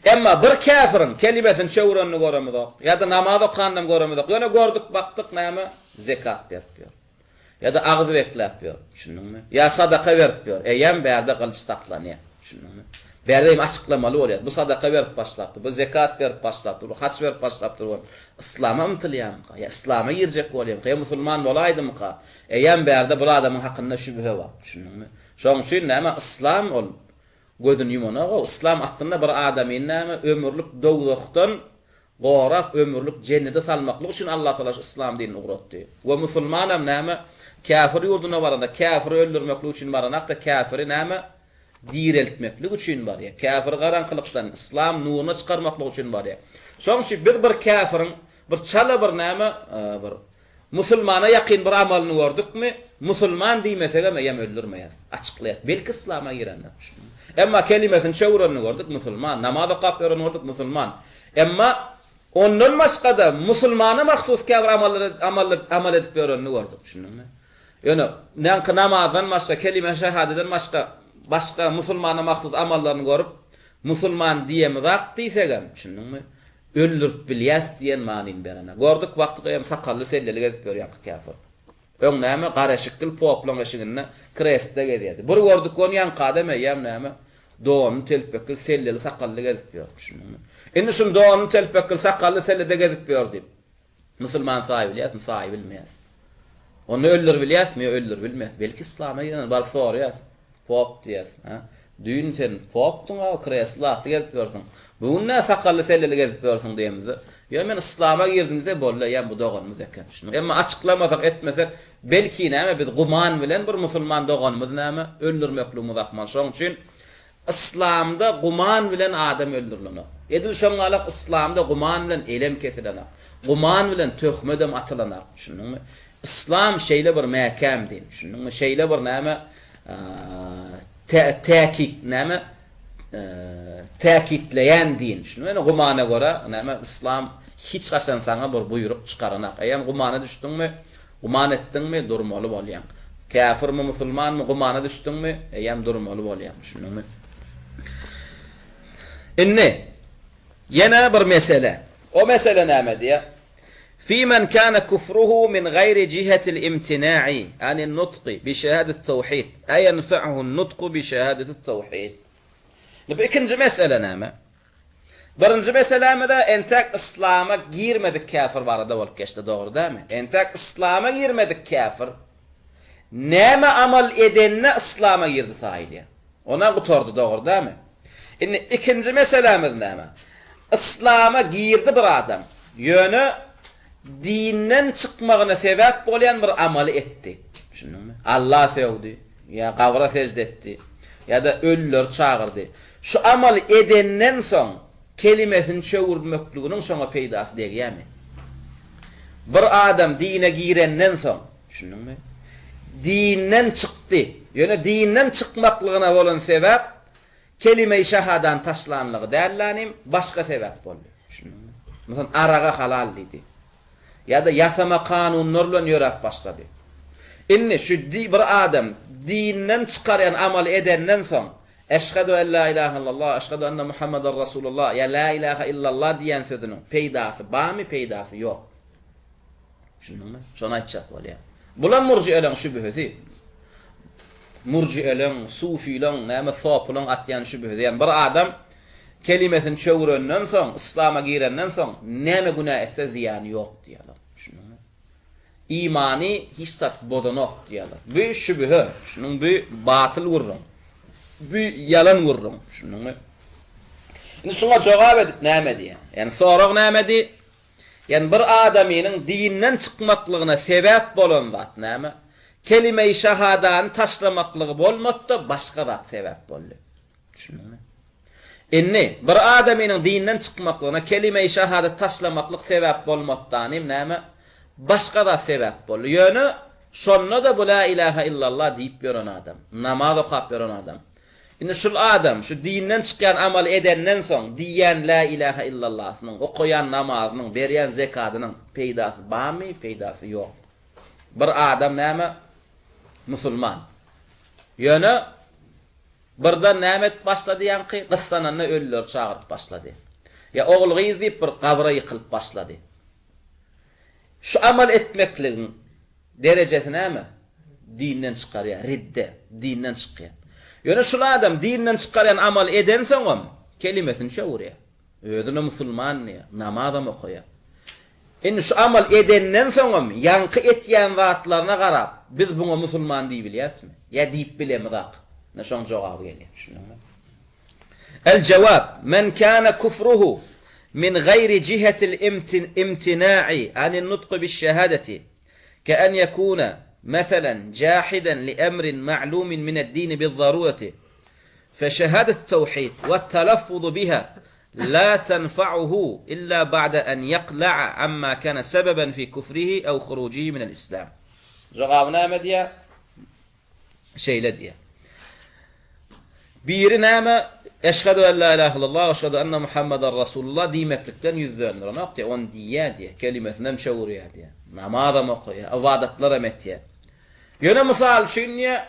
Emma bir käfiriň kelimesini çöwrenini göremizok, ýa-da namaz okanynam göremizok. Ýöne gördük, bakdyk näme? Zekat berip ýör. Ýa-da agyz bekläp ýör. Düşündiňmi? Ýa sadaka berip ýör. Eýýäm bärde gylyç saklanýar. Düşündiňmi? Bärde hem açyklamaly bolýar. Bu sadaka berip başlapdyr, bu zekat berip başlapdyr, bu haç berip başlapdyr. Bu yslama ymtylýarmyka? Ýa yslama girjek bolýarmyka? Ýa musulman bolaýdymyka? Eýýäm bärde bul adamyň hakynda şübhe bar. Düşündiňmi? Şonuň üçin näme yslam ol gözüni ýumanok-ow. Yslam aslynda bir adamyny näme ömürlik dowzahdan Gorap ömürlik jennede salmaklyk üçin Allah Tagala şu yslam dinini ugratdy. We musulmanam näme käfir ýurduna baranda käfiri öldürmeklik üçin baranakda käfiri näme direltmeklik üçin barýar. Käfiri garaňkylykdan yslam nuruna çykarmaklyk üçin barýar. Şoň üçin biz bir käfiriň bir çala bir näme bir Musulmana ýakyn bir amalyny gördükmi, musulman diýmesegem eýýäm öldürmeýäs. Açyklaýas. Belki yslama girendir. Emma kelimesini çöwrenini gördük, musulman. Namaz okap ýörenini gördük, musulman. Emma ondan başga-da musulmana mahsus käbir amallary amally amal edip ýörenini gördük, düşündiňmi? Ýöne näňki namazdan başga, kelime-şehadeden başga başga musulmana mahsus amallaryny görüp, musulman diýemizak diýsegem, düşündiňmi? Öldürip bilýäs diýen manyny berene. Gördük wagty hem sakally selleli gezip ýör ýaňky käfir. Öň näme gara eşikgil poplaň eşiginde krestde gezýärdi. Bir gördük ony ýaňky adam eýýäm näme donly telpekgil selleli sakally gezip ýör. Düşündiňmi? Indi şuny donly telpekgil sakally sellede gezip ýör diýip. Musulman saýy bilýäsmi? Saýy bilmeýäs. Ony öldür bilýäsmi? Ýok, öldür bilmeýäs. Belki yslama giren baryp soraýas. Pop diýýäs. Ha? Düýn sen popduň-a, kreslo atly gezip ýörsüň. Bu gün nä sakally selleli gezip ýörsüň diýemizde. Ýok, men yslama girdim diýse, boldy, eýýäm bu doganymyz eken. Düşündiňmi? Emma açyklamasak, etmesek, belki näme biz guman bilen bir musulman doganymyzy näme öldürmekligimiz ahmal. Şonuň üçin Yslamda guman bilen adam öldürilenok. Edil şoňňalak yslamda guman bilen elem kesilenak. Guman bilen töhmedem atylanak. Düşündiňmi? Yslam şeýle bir mäkäm din. Düşündiňmi? Şeýle bir näme täkit näme täkitleýän din. Düşündiňmi? Ýöne gumana görä näme yslam hiç haçan saňa bir buýruk çykaranak. Eýýäm gumana düşdüňmi? Güman etdiňmi, durmaly bolýaň. Käfirmi, musulmanmy, gümana düşdüňmi, eýýäm durmaly bolýaň, düşündiňmi? Indi, ýene bir mesele. O mesele näme diýýär? Fi men kana kufruhu min gaýri jihetil imtina'i anin nutqi bi şehadet tawhid, aýenfa'uhu nutqu bi şehadet tawhid. Indi bu ikinji mesele näme? Birinji meselämiz-ä entäk yslama girmedik käfir barada bolup geçdi, dogry dälmi? Entäk yslama girmedik käfir näme amal edende yslama girdi saýylýar. Ona gutardy, dogry dälmi? Indi ikinji meselämiz näme? Yslama girdi bir adam, ýöne dinden çykmagyna sebäp bolýan bir amaly etdi. Düşündiňmi? Alla sögdi. Ýa gabra sežde etdi, ýa-da ölüleri çagyrdy. Şu amaly edenden soň kelimesini çöwürmekliginiň şoňa peýdasy degýärmi? Bir adam dine girenden soň, düşündiňmi? Dinden çykdy. Ýöne dinden çykmaklygyna bolan sebäp kelime-i şahadany taşlanlygy dällänim, başga sebäp boldy. Düşündiňmi? Meselem, araga halal diýdi. Ýa-da ýasama kanunlar bilen ýöräp başlady. Indi şu bir adam dinden çykarýan amaly edenden soň, Eşhedü en la ilahe illallah, eşhedü enne Muhammeden Rasulullah ýa la ilahe illallah diýen sözüniň peýdasy barmy, peýdasy ýok. Düşündiňmi? Şony aýtjak bolýar. Bulam murjieleriň şübhesi. murjieleň, sufileň, näme sopulaň atýan şübhesi. Ýagny bir adam kelimesini çöwrenden soň, yslama girenden soň näme günä etse zyýany ýok diýýärler. Düşündiňmi? Imany hiç zat bozanok diýýärler. Bu şübhe, şunuň bu batyl gürrüň. Bu ýalan gürrüň, düşündiňmi? Indi şuňa jogap edip näme diýýär? Ýagny sorag nämedi? Ýagny bir adamynyň dinden çykmaklygyna sebäp bolan zat näme? Kelime-i şahadany taşlamaklygy bolmady-da, başga zat sebäp boldy. Düşündiňmi? Indi, bir adamynyň dinden çykmaklygyna kelime-i şahadat taşlamaklyk sebäp bolmady-danym näme? Başga zat sebäp boldy. Ýöne, şonda-da bu la ilahe illallah diýip ýören adam, namaz okap ýören adam. Indi şul adam, şu dinden çykýan amaly edenden soň, diýýän la ilahe illallasynyň, okaýan namazynyň, berýän zekadynyň peýdasy barmy, peýdasy ýok. Bir adam näme? Musulman. Ýöne, Birden näme edip başlady ýaňky, gyssananda ölüleri çagyryp başlady. Ýa ogul-gyz diýip bir gabra ýykylyp başlady. Şu amal etmekligiň derejesi näme? Dinden çykarýar, ridde, dinden çykýar. Ýöne şul adam dinden çykarýan amaly edensoňam kelimesini çöwürýär. Özüne musulman diýýär, namazam okaýar. Indi şu amal edenden soňam ýaňky etýän zatlaryna garap, biz buňa musulman diýibilýäsmi? Ýa diýip bilemizak? Ine şoň jogaby gelýär, düşündiňmi? El jewab, Men kana kufruhu min gaýri jihetil imtina'i anin nutqi biş-şehadeti, ke en yekuna, meselen, jahiden li emrin ma'lumin mined-dini biz-zarureti, fe şehadet tewhid we't-telaffuzu biha La tenfa'uhu illa ba'de en yeqla'a amma kana sebeben fi kufrihi ew hurujihi minel islam. Jogaby näme diýýär? Şeýle diýýär. Biri näme? Eşhedü en la ilahe illallah we eşhedü enne Muhammeden Rasulullah diýmeklikden ýüz döndürenok diýýär. Ony diýýär diýýär. Kelimesinem çöwürýär diýýär. Namazam okaýar, ybadatlaram etýär. Ýöne mysal üçin diýýär,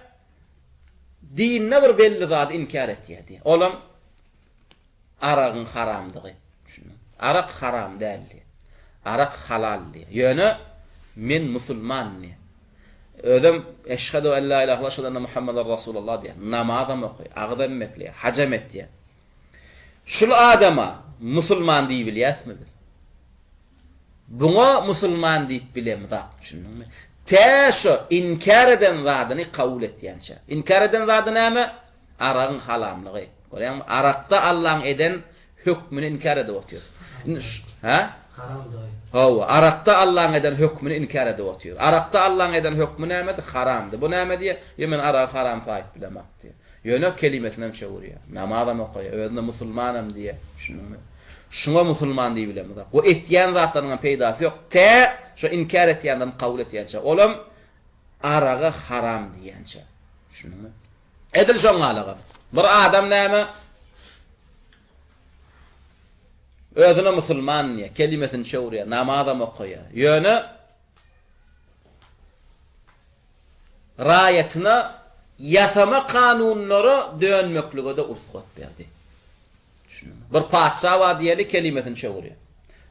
dinde bir belli zady inkär etýär diýýär. Olam Aragyň haramdygy. Düşündiňmi? Arak haram däl diýýär. Arak halal diýýär. Ýöne men musulman diýýär. Özem Eşhedü en la ilahe illallah, eşhedü enne Muhammeden Rasulullah diýýär. Namazam okaýar, agyzam bekleýär, hajam etýär. Şul adama musulman diýibilýäsmi biz? Buňa musulman diýip bilemzak, düşündiňmi? Tä şo inkär eden zadyny kabul etýänçä. Inkär eden zady näme? Aragyň halamlygy. Görýäňmi? Arakda Allaň eden hökmüni inkär edip otyr. Indi şu, hä? Haramdygy. Hawa, arakda Allaň eden hökmüni inkär edip otyr. Arakda Allaň eden hökmi nämedi? Haramdy. Bu näme diýýär? Ýo, men aragy haram saýyp bilemak diýýär. Ýöne kelimesinem çöwürýär. Namazam okaýar, özüne musulmanam diýýär. Düşündiňmi? Şuňa musulman diýibilemizok. Bu etýän zatlarynyňam peýdasy ýok. Tä şo inkär etýänlerini kabul etýänçä. Olam araga haram diýýänçä. Düşündiňmi? Edil şoň ýalygam. Bir adam näme? Özüne musulman diýýär, kelimesini çöwürýär, namazam okaýar. Ýöne raýatyna ýasama kanunlara dönmeklige-de ursgat berdi. Düşündiňmi? Bir patyşa bar diýeli, kelimesini çöwürýär.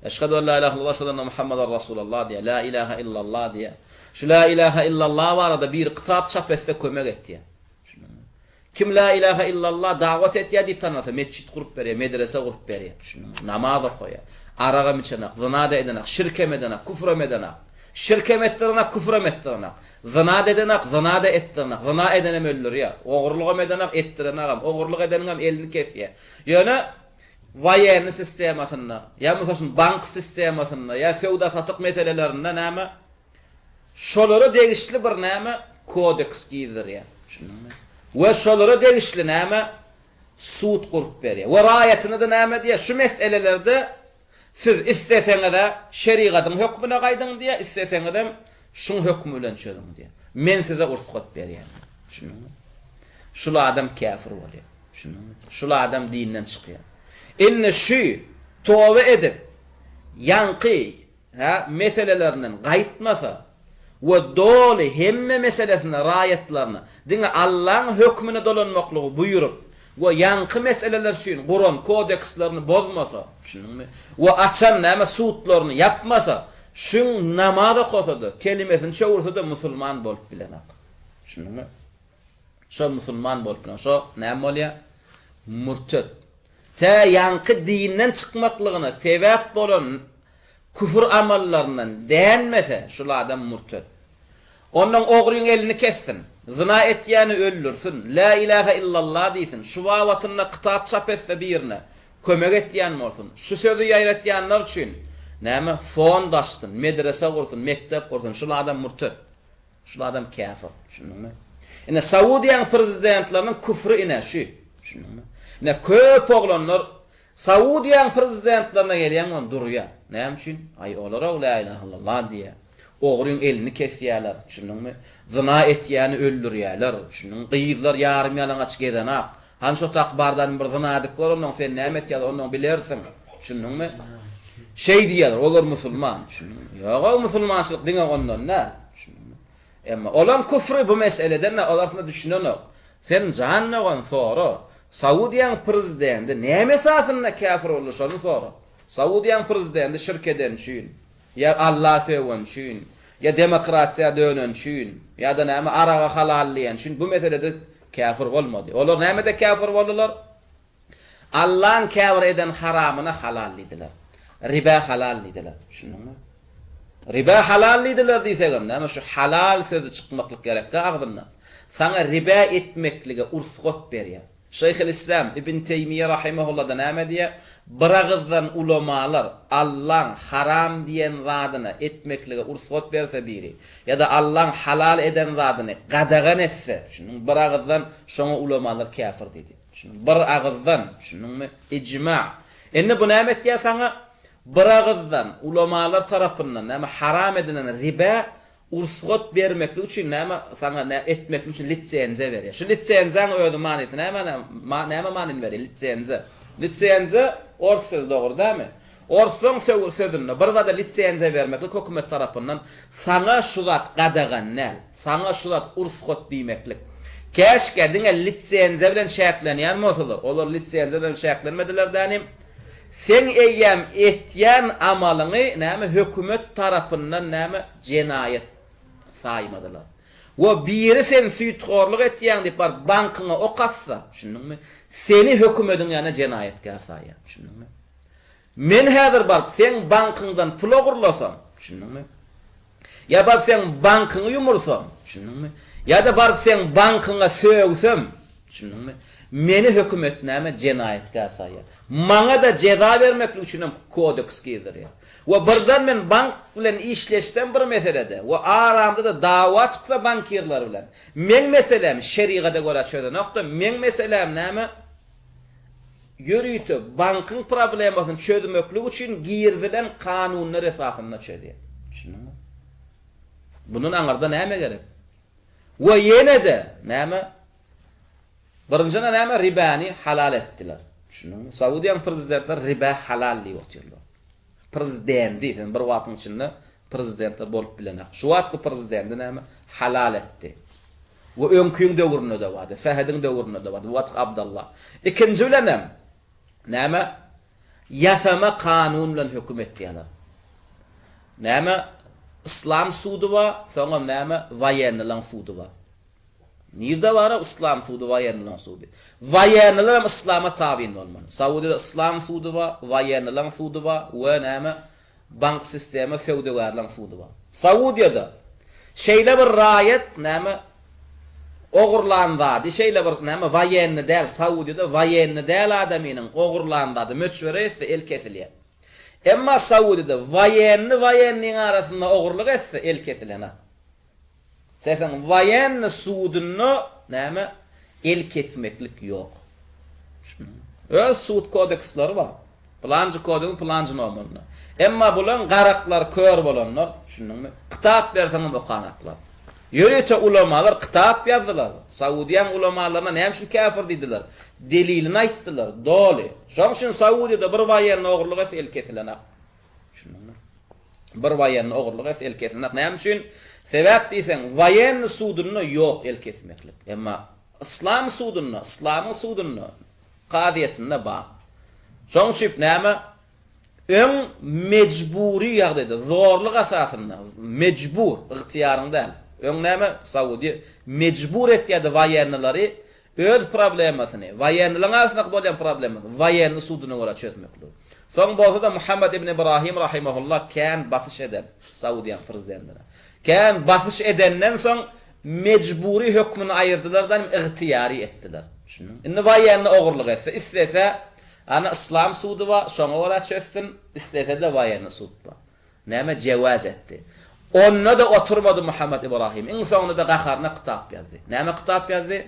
Eşhedü en la ilahe illallah, eşhedü enne Muhammeden Rasulallah diýýär. La ilahe illallah diýýär. Şu la ilahe illallah barada biri kitap çap etse kömek etýär. Düşündiňmi? Kim la ilahe illallah dawat etýär diýip tanalsa, metjit gurup berýär, medrese gurup berýär. Düşündiňmi? Namaz okaýar. Aragam içenak, zyna-da edenak, şirkem edenak, küfrem edenak. Şirkem etdirenak, küfrem etdirenak. Zyna-da edenak, zyna-da etdirenak. Zyna edenem öldürýär. Ogurlygam edenak, etdirenagam. Ogurlyk edeniňem elini kesýär. Ýöne woýenny sistemasynda, ýa mysal üçin bank sistemasynda, ýa söwda-satyk meselelerinde näme? Şolara degişli bir näme? Kodeks gizdirýär. Düşündiňmi? We şolara degişli näme? Sud gurup berýär. We raýatyna-da näme diýýär? Şu meselelerde Siz isleseňiz-ä şerigatyň hökmüne gaýdyň diýýär, isleseňizem şuň hökmi bilen çözüň diýýär. Men size rugsat berýän diýýär. Düşündiňmi? Şul adam käfir bolýar. Düşündiňmi? Şul adam dinden çykýar. Indi şu toba edip, ýaňky hä, meselelerinden gaýtmasa we doly hemme meselesinde raýatlaryna diňe Allaň hökmüne dolanmaklygy buýrup we ýaňky meseleler üçin guran kodekslerini bozmasa, düşündiňmi, we açan näme sudlaryny ýapmasa, şuň namaz okasa-da, kelimesini çöwürse-de musulman bolup bilenak. Düşündiňmi? Şo musulman bolup bilen. Şo näme bolýar? Mürtet. Tä ýaňky dinden çykmaklygyna sebäp bolan küfür amallaryndan dänmese, şul adam mürtet. Onnoň ogryň elini kessin, zyna etýäni öldürsin, Lä ilähe illallah diýsin, şu babatynda kitap çap etse birine, kömek etýän bolsun, şu sözi ýaýratýanlar üçin, näme, fond açsyn, medrese gursun, mekdep gursun, şul adam mürtet. Şul adam käfir. Düşündiňmi? Ine Saudiýaň prezidentleriniň küfri ine şu. Düşündiňmi? Ine köp oglanlar Saudiýaň prezidentlerine gelýän on durýa. Näme üçin? Aý olara la ilaha illallah diýýä. Ogryň elini kesýäler. Düşündiňmi? Zyna etýäni öldürýäler. Düşündiňmi? Gyzlar ýarym ýalaňaç gezenak. Hany şo tak bardan bir zyna edip gör onnoň sen näme etýäler onnoň bilersiň. Düşündiňmi? Şeý diýýärler, olar musulman. Düşündiňmi? Ýog-ow musulmançylyk diňe ondan däl. Düşündiňmi? Emma olaň küfri bu meseleden däl, olar aslynda düşünenok. Sen jan dogan sora, Saudiýaň prezidenti näme esasynda käfir boldy şony sora. Saudiýaň prezidenti şirk edeni üçin. Ýa Alla sögeni üçin, ýa demokratiýa döneni üçin, ýa-da näme araga halal diýeni üçin bu meselede käfir bolmady. Olar nämede käfir boldular? Allaň käbir eden haramyna halal diýdiler. Ribä halal diýdiler. Düşündiňmi? Ribä halal diýdiler diýsegem, näme şu halal sözi çykmaklyk gerekkä agzyndan. Saňa ribä etmeklige ursgat berýär. Şeýhülislam Ibn Teýmiýe rahimehullada näme diýýär? Biragyzdan ulamalar Allaň haram diýen zadyny etmeklige ursgat berse biri, ýa-da Allaň halal eden zadyny gadagan etse, düşündiňmi, biragyzdan şoňa ulamalar käfir diýdi. Düşündiňmi? Biragyzdan, düşündiňmi? Ijma. Indi bu näme etýär saňa? Biragyzdan ulamalar tarapyndan näme haram edilen ribä Ursgat bermeklik üçin näme saňa nä etmeklik üçin litsenziýa berýär. Şu litsenziýaň özi manysy näme näme manyny berýär litsenziýa. Litsenziýa ors sözi dogry dämi? Orslaň sözünde bir zada litsenziýa bermeklik hökümet tarapyndan saňa şu zat gadagan däl, saňa şu zat ursgat diýmeklik. Käşgä diňe litsenziýa bilen çäklenýän bolsalar, olar litsenziýa bilen çäklenmediler dänim. Seň eýýäm etýän amalyňy näme hökümet tarapyndan näme jenaýat saýmadylar. We biri sen süýthorluk etýäň diýip baryp bankyňa ok atsa, düşündiňmi? Seni hökümediň ýanynda jenaýatkär saýýar, düşündiňmi? Men häzir baryp seň bankyňdan pul ogurlasam, düşündiňmi? Ýa baryp seň bankyňy ýumursam, düşündiňmi? Ýa-da baryp seň bankyňa sögsem, düşündiňmi? Meni hökümet näme jenaýatkär saýýar. Maňa-da jeza bermeklik üçinem kodeks girdirýär. We birden men bank bilen işleşsem bir meselede we aramda-da dawa çyksa bankirler bilen, meň meselämi şerigada görä çözenok-da, meň meseläm näme? Ýörite bankyň problemasyny çözmeklik üçin girizilen kanunlar esasynda çözýär. Düşündiňmi? Bundan aňyrda näme gerek? We ýene-de näme? Birinjiden näme? Ribäni halal etdiler. Düşündiňmi? Saudiýanyň prezidentleri ribä halal diýip otyrlar. Prezidenti, sen bir wagtyň içinde prezidentler bolup bilenak. Şu wagtky prezidenti näme? Halal etdi. We öňkiň döwründe-de bardy, Fehediň döwründe-de bardy, bu wagtky Abdallah. Ikinji bilenem näme? Ýasama kanun bilen höküm etýärler. Näme? Yslam sudy bar, soňam näme? Woýennilaň sudy bar. Nirde bar-ow yslam sudy, woýennilaň sudy? Woýenniler hem yslama tabyn bolmaly. Saudiýada yslam sudy bar, woýennilaň sudy bar we näme? Bank sistema söwdagärleň sudy bar. Saudiýada şeýle bir raýat näme ogurlan zady şeýle bir näme woýenni däl Saudiýada woýenni däl adamynyň ogurlan zady möçbere ýetse el kesilýär. Emma Saudiýada woýenni woýenniň arasynda ogurlyk etse el kesilenak. Sesiň woýenny sudunda näme el kesmeklik ýok. Düşündiňmi? Öz sud kodeksleri bar. Pylanjy kodegiň pylanjy nomerinde. Emma bulaň garaklary kör bolanlar, düşündiňmi? Kitap berseňem okanaklar. Ýörite ulamalar kitap ýazdylar. Saudiýaň ulamalaryna näme üçin käfir diýdiler? Delilini aýtdylar, doly. Şoň üçin Saudiýada bir woýenny ogurlyk etse el kesilenak. Düşündiňmi? Bir woýenny ogurlyk etse el kesilenak. Näme üçin? Sebäp diýseň, woýenny sudunda ýok el kesmeklik. Emma yslam sudunda, yslamyň sudunda, kazyýetinde bar. Şoň üçin näme? Öň mejbury ýagdaýda, zorluk esasynda, mejbur, ygtyýaryň däl. Öň näme Saudiýa mejbur etýärdi waýennilary öz problemasyny, waýennilaryň arasyndaky bolýan problemasyny waýenni suduna görä çözmekligi. Soň bolsa-da Muhammed ibn Ibrahim rahimehullah kän basyş eden Saudiýanyň prezidentine. Kän basyş edenden soň mejbury hökmüni aýyrdylar-da ygtyýary etdiler. Düşündiňmi? Indi waýenni ogurlyk etse, islese ana yslam sudy bar, şoňa görä çözsün, islese-de waýenni sud bar. Näme jewaz etdi. Onda-da oturmady Muhammet Ibrahim. Iň soňunda-da gaharyna kitap ýazdy. Näme kitap ýazdy?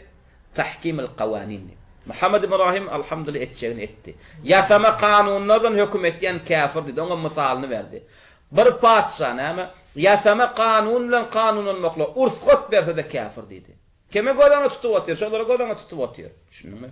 Tahkimul kawanin diýip. Muhammet Ibrahim alhamdulillah etjegini etdi. Ýasama kanunlar bilen höküm etýän käfir diýdi. Oňa mysalyny berdi. Bir patyşa näme? Ýasama kanun bilen kanunlanmaklyga ursgat berse-de käfir diýdi. Kimi göz öňünde tutup otyr? Şolary göz öňünde tutup otyr. Düşündiňmi?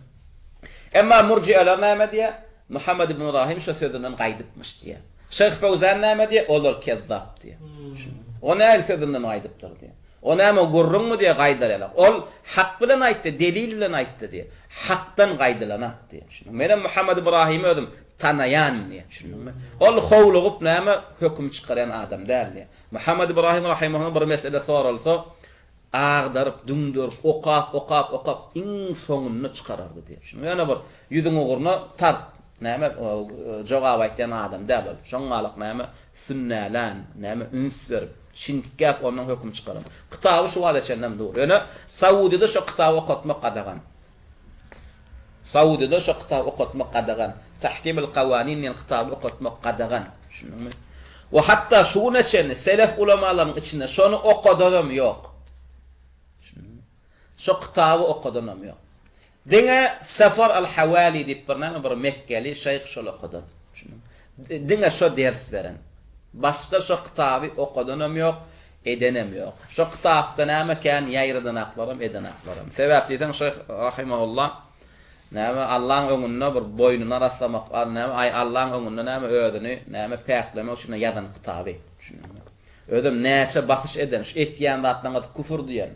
Emma murji'eler näme diýýär? Muhammed ibn Ibrahim şo sözünden gaýdypmyş diýýär. Şeýh Fewzan näme diýýär? Olar kezzap diýýär. Düşündiňmi? O nähili sözünden gaýdypdyr diýýär. O näme gürrüňmi diýýär, gaýdar ýaly. Ol hak bilen aýtdy, delil bilen aýtdy diýýär. Hakdan gaýdylanak diýýär. Düşündiňmi? Menem Muhammed Ibrahimi özüm tanaýan diýýär. Düşündiňmi? Ol howlugyp näme höküm çykarýan adam däl diýýär. Muhammed Ibrahim rahimehullah bir mesele soralsa, Agdaryp, düňderip, okap, okap, okap, iň soňunda çykarardy diýip. Şunuň ýöne bir ýüzüň ugruna tarp, näme, jogap aýtýan adam däl ol. Şoň galyk näme, sünnälän, näme, üns berip, çintgäp ondan höküm çykaran. Kitaby şu wagta çenlem dur. Ýöne Saudyda şo kitaby okatmak gadagan. Saudyda şo kitaby okatmak gadagan. Tahkimul Kawanin diýen kitaby okatmak gadagan. Düşündiňmi? We hatda şu güne çenli selef ulamalaryň içinde şony okadanam ýok. Düşündiňmi? Şo kitaby okadanam ýok. Diňe Safar al-Hawali diýip bir näme bir mekgeli şeýh şol okadan. Düşündiňmi? Diňe şo ders beren. Başga şo kitaby okadanam ýok, edenem ýok. Şo kitapda näme kän ýaýradanaklaram edenaklaram. Sebäp diýseň şeýh rahimehullah näme Allaň öňünde bir boýnuny arassamak näme aý Allaň öňünde näme özüni näme päklemek üçin ýazan kitaby. Düşündiňmi? Özem näçe basyş eden şu etýän zatlaryňyz küfür diýen.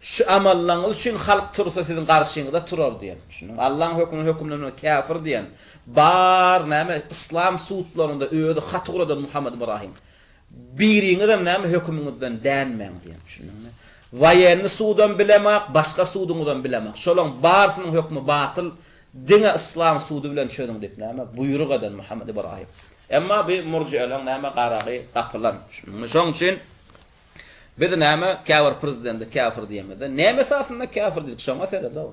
Şu amallaryňyz üçin halk tursa siziň garşyňyzda turar diýen. Düşündiňmi? Allaň hökmüni hökümlemegi käfir diýen. Bar näme yslam sudlarynda özi hat ugradan Muhammed Ibrahim. Biriňizem näme hökümiňizden dänmäň diýen. Düşündiňmi? Waýenni sudam bilemak, başga suduňyzam bilemak. Şolaň barsynyň hökmi batyl, diňe yslam sudy bilen çözüň diýip näme buýruk eden Muhammed Ibrahim. Emma bi murjieleň näme garagy gapylan. Düşündiňmi? Şoň üçin biz näme käbir prezidente käfir diýemizde, näme esasynda käfir diýdik şoňa seredow.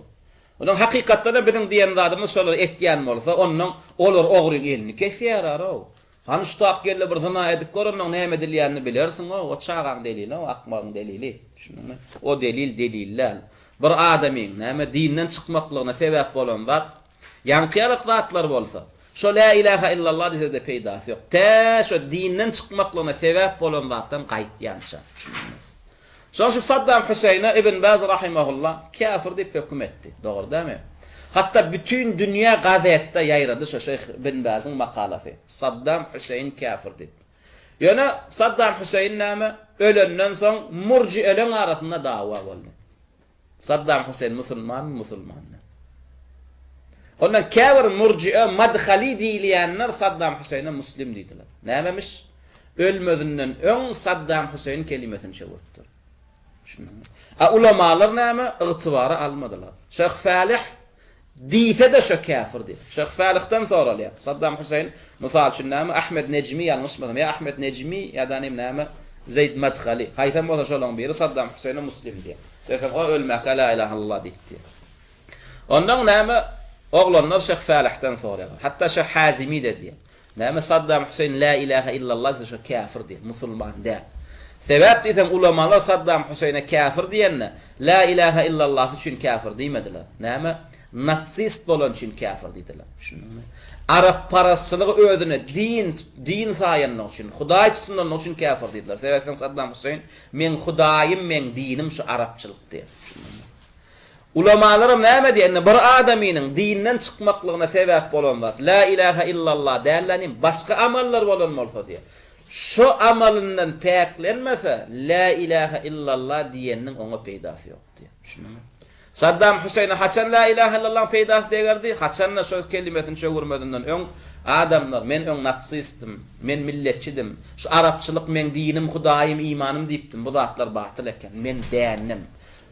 Onuň hakykatdan-da biziň diýen zadymyz şolar etýän bolsa, onnoň olar ogryň elini kesýärarow. Hany şu tap gelde bir zyna edip gör onnoň näme edilýänini bilersiň-ow, o çagaň delili-ow, akmagyň delili. Düşündiňmi? O delil delil däl. Bir adamyň, näme, dinden çykmaklygyna sebäp bolan zat, ýaňky ýalak zatlar bolsa, şo lä ilähä illallah diýse-de peýdasy ýok. Tä şo dinden çykmaklygyna sebäp bolan zatdan gaýtýança. Düşündiňmi? Şonuň üçin Saddam Hüseýne Ibn Baz rahimehullah käfir diýip höküm etdi. Dogry dälmi? Hatda bütin dünýä gazetde ýaýrady şo şeýh Ibn Bazyň makalasy. Saddam Hüseýin käfir diýip. Ýöne Saddam Hüseýin näme? Ölenden soň murjieleň arasynda dawa boldy. Saddam Hüseýin musulmanmy, musulman däl. Ondan käbir murjie, madhali diýilýänler Saddam Hüseýine muslim diýdiler. Nämemiş? Ölmezinden öň Saddam Hüseýin kelimesini çöwüripdir. Düşündiňmi? A ulamalar näme? Ygtybara almadylar. Şeýh Fälih Diýse-de şo käfir diýip. Şeýh Salihden soralýar. Saddam Hüseýin, mysal üçin näme, Ahmed Nejmi ýalňyşmasam, ýa Ahmed Nejmi ýa-da nim näme, Zeýd Madhali, haýsam bolsa şolaryň biri Saddam Hüseýine muslim diýýär. Diýseň, o ölmäkä la ilaha illallah diýip diýýär. Ondan näme, oglanlar Şeýh Salihden soraýarlar. Hatda Şeýh Hazimi-de diýýär. Näme Saddam Hüseýin lä ilähe illallah diýse şo käfir diýen, musulman däl. Sebäp diýseň ulamalar Saddam Hüseýine käfir diýende lä ilähe illallahsy üçin käfir diýmediler. Näme? Natsist bolany üçin käfir diýdiler. Düşündiňmi? Arapparazçylygy özüne din din saýanlygy üçin, hudaý tutunanlygy üçin käfir diýdiler. Sebäp diýseň Saddam Hüseýin meň hudaýym, meň dinim şu arapçylyk diýen. Düşündiňmi? Ulamalaram näme diýýär, indi bir adamynyň dinden çykmaklygyna sebäp bolan zat, Lä ilähä illallah däl-de nim, başga amallar bolan bolsa diýýär. Şo amalyndan päklenmese, Lä ilähä illallah diýeniniň oňa peýdasy ýok diýýär. Düşündiňmi? Saddam Hüseýne haçan Lä ilähä illallahyň peýdasy degerdi? Haçanda şo kelimesini çöwürmezinden öň. Adamlar, men öň natsistdim, men milletçidim, şu arapçylyk meň dinim, hudaýym, imanym diýipdim, bu zatlar batyl eken, men dändim.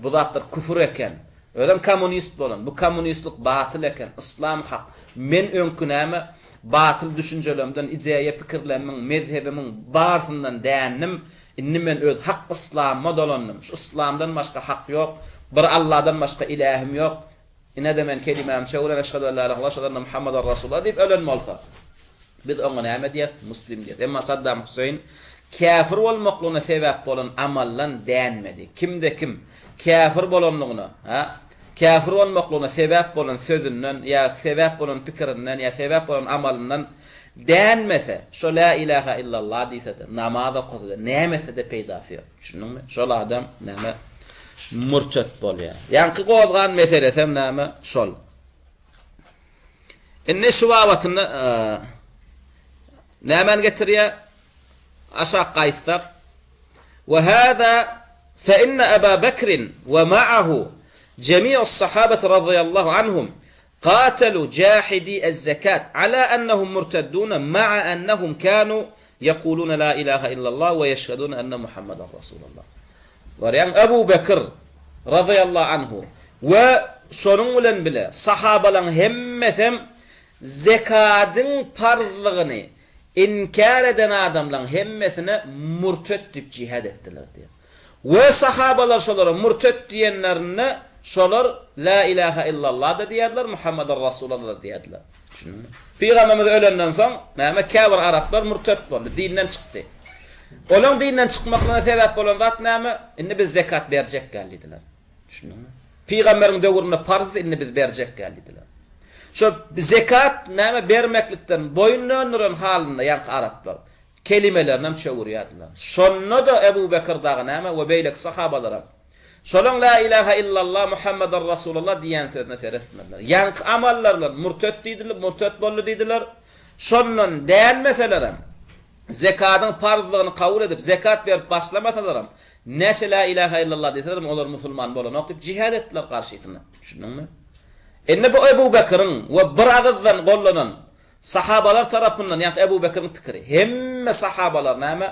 Bu zatlar küfür eken. Özem kommunist bolan. Bu kommunistlik batyl eken. Yslam hak. Men öňki näme, batyl düşünjelemden, ideýa pikirlemmiň, mezhebimiň barsyndan dändim. Indi men öz hak yslamyma dolandym. Şu yslamdan başga hak ýok. Bir Alladan başga ilähim ýok. Ine-de men kelimämi çöwren Eşhedü en la ilahe illallah, eşhedü enne Muhammeden Rasulullah diýip ölen bolsa. Biz oňa näme diýeris? Muslim diýeris. Emma Saddam Hüseýin käfir bolmaklygyna sebäp bolan amaldan dänmedi. Kimde-kim käfir bolanlygyna, ha, käfir bolmaklygyna sebäp bolan sözünden ýa sebäp bolan pikirinden ýa sebäp bolan amalyndan dänmese, şo lä ilähä illallah diýse-de, namaz okasa-da, näme etse-de peýdasy ýok. Düşündiňmi? Şol adam näme? Mürtet bolýar. Ýaňky gozgan meselesem näme? Şol. Indi şu babatynda nämäni getirýär? Aşak gaýtsak, Ve hâzâ fe inne Ebâ Bekrin ve ma'ahu cemî'us sahabeti radıyallahu anhum qâtelû câhidî ez-zekât alâ ennehum murteddûne ma'a ennehum kânû yekulûne lâ ilâhe illallah ve yeşhedûne enne Muhammeden Rasûlullah. Görýäňmi? Ebu Bekir, razyýallahu anhu, we şonuň bilen bile sahabalaryň hemmesem zekadyň parzlygyny inkär eden adamlaryň hemmesine murtet diýip jihad etdiler diýýär. We sahabalar şolara murtet diýenlerinde şolar La ilaha illallah-da diýerdiler, Muhammeden Rasulallah-da diýerdiler. Düşündiňmi? Pygamberimiz ölenden soň, näme, käbir araplar mürtet boldy, dinden çykdy. Olaň dinden çykmaklygyna sebäp bolan zat näme? Indi biz zekat berjek gel diýdiler. Düşündiňmi? Pygamberiň döwründe parzdy, indi biz berjek gel diýdiler. Şo zekat näme bermeklikden boýun döndüren halynda ýaňky araplar kelimelerini hem çöwürýärdiler. Şonda-da Ebu Bekir dagy näme we beýleki sahabalaram Şolaň Lä ilahe illallah Muhammeden Rasulullah diýýän sözüne seretmediler. Ýaňky amallar bilen murtet diýdilip, murtet boldy diýdiler. Şondan dänmeselerem, zekadyň parzlygyny kabul edip, zekat berip başlamasalaram, näçe Lä ilahe illallah diýselerem olar musulman bolanok diýip jihad etdiler garşysyna. Düşündiňmi? Indi bu Ebu Bekiriň we bir agyzdan gollanan Sahabalar tarapyndan, ýaňky Ebu Bekiriň pikiri. Hemme sahabalar näme?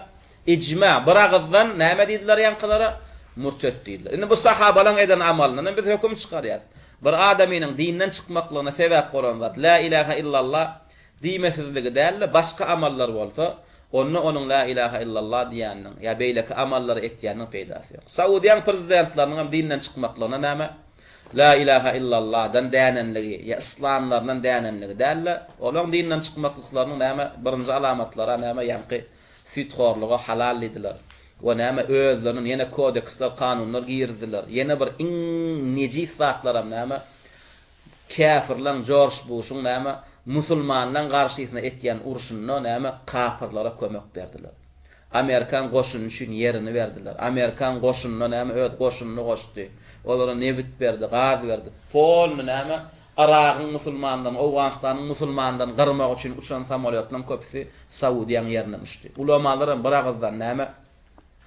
Ijma, bir agyzdan näme diýdiler ýaňkylara? Murtet diýdiler. Indi bu sahabalaň eden amalyndan hem biz höküm çykarýarys. Bir adamynyň dinden çykmaklygyna sebäp bolan zat Lä ilähä illallah diýmesizligi däl-de, başga amallar bolsa, onda onuň Lä ilähä illallah diýeniniň ýa beýleki amallary etýäniniň peýdasy ýok. Saudiýaň prezidentleriniň hem dinden çykmaklygyna näme? La ilaha illallahdan dänenligi ýa yslamlaryndan dänenligi däl-de, olaň dinden çykmaklyklarynyň näme birinji alamatlary näme ýaňky süýthorluga halal diýdiler we näme özleriniň ýene kodeksler kanunlar girizdiler. Ýene bir iň nejis zatlaram näme käfirleň Jorj Buşuň näme musulmanlaň garşysyna etýän urşunda näme kapyrlara kömek berdiler. Amerikan goşuny üçin ýerini berdiler. Amerikan goşunyna näme öz goşunyny goşdy. Olara nebit berdi, gaz berdi. Polny näme Yragyň musulmanlaryny, Owganystanyň musulmanlaryny gyrmak üçin uçan samolýotlaryň köpüsi Saudiýaň ýerinden uçdy. Ulamalar hem bir agyzdan näme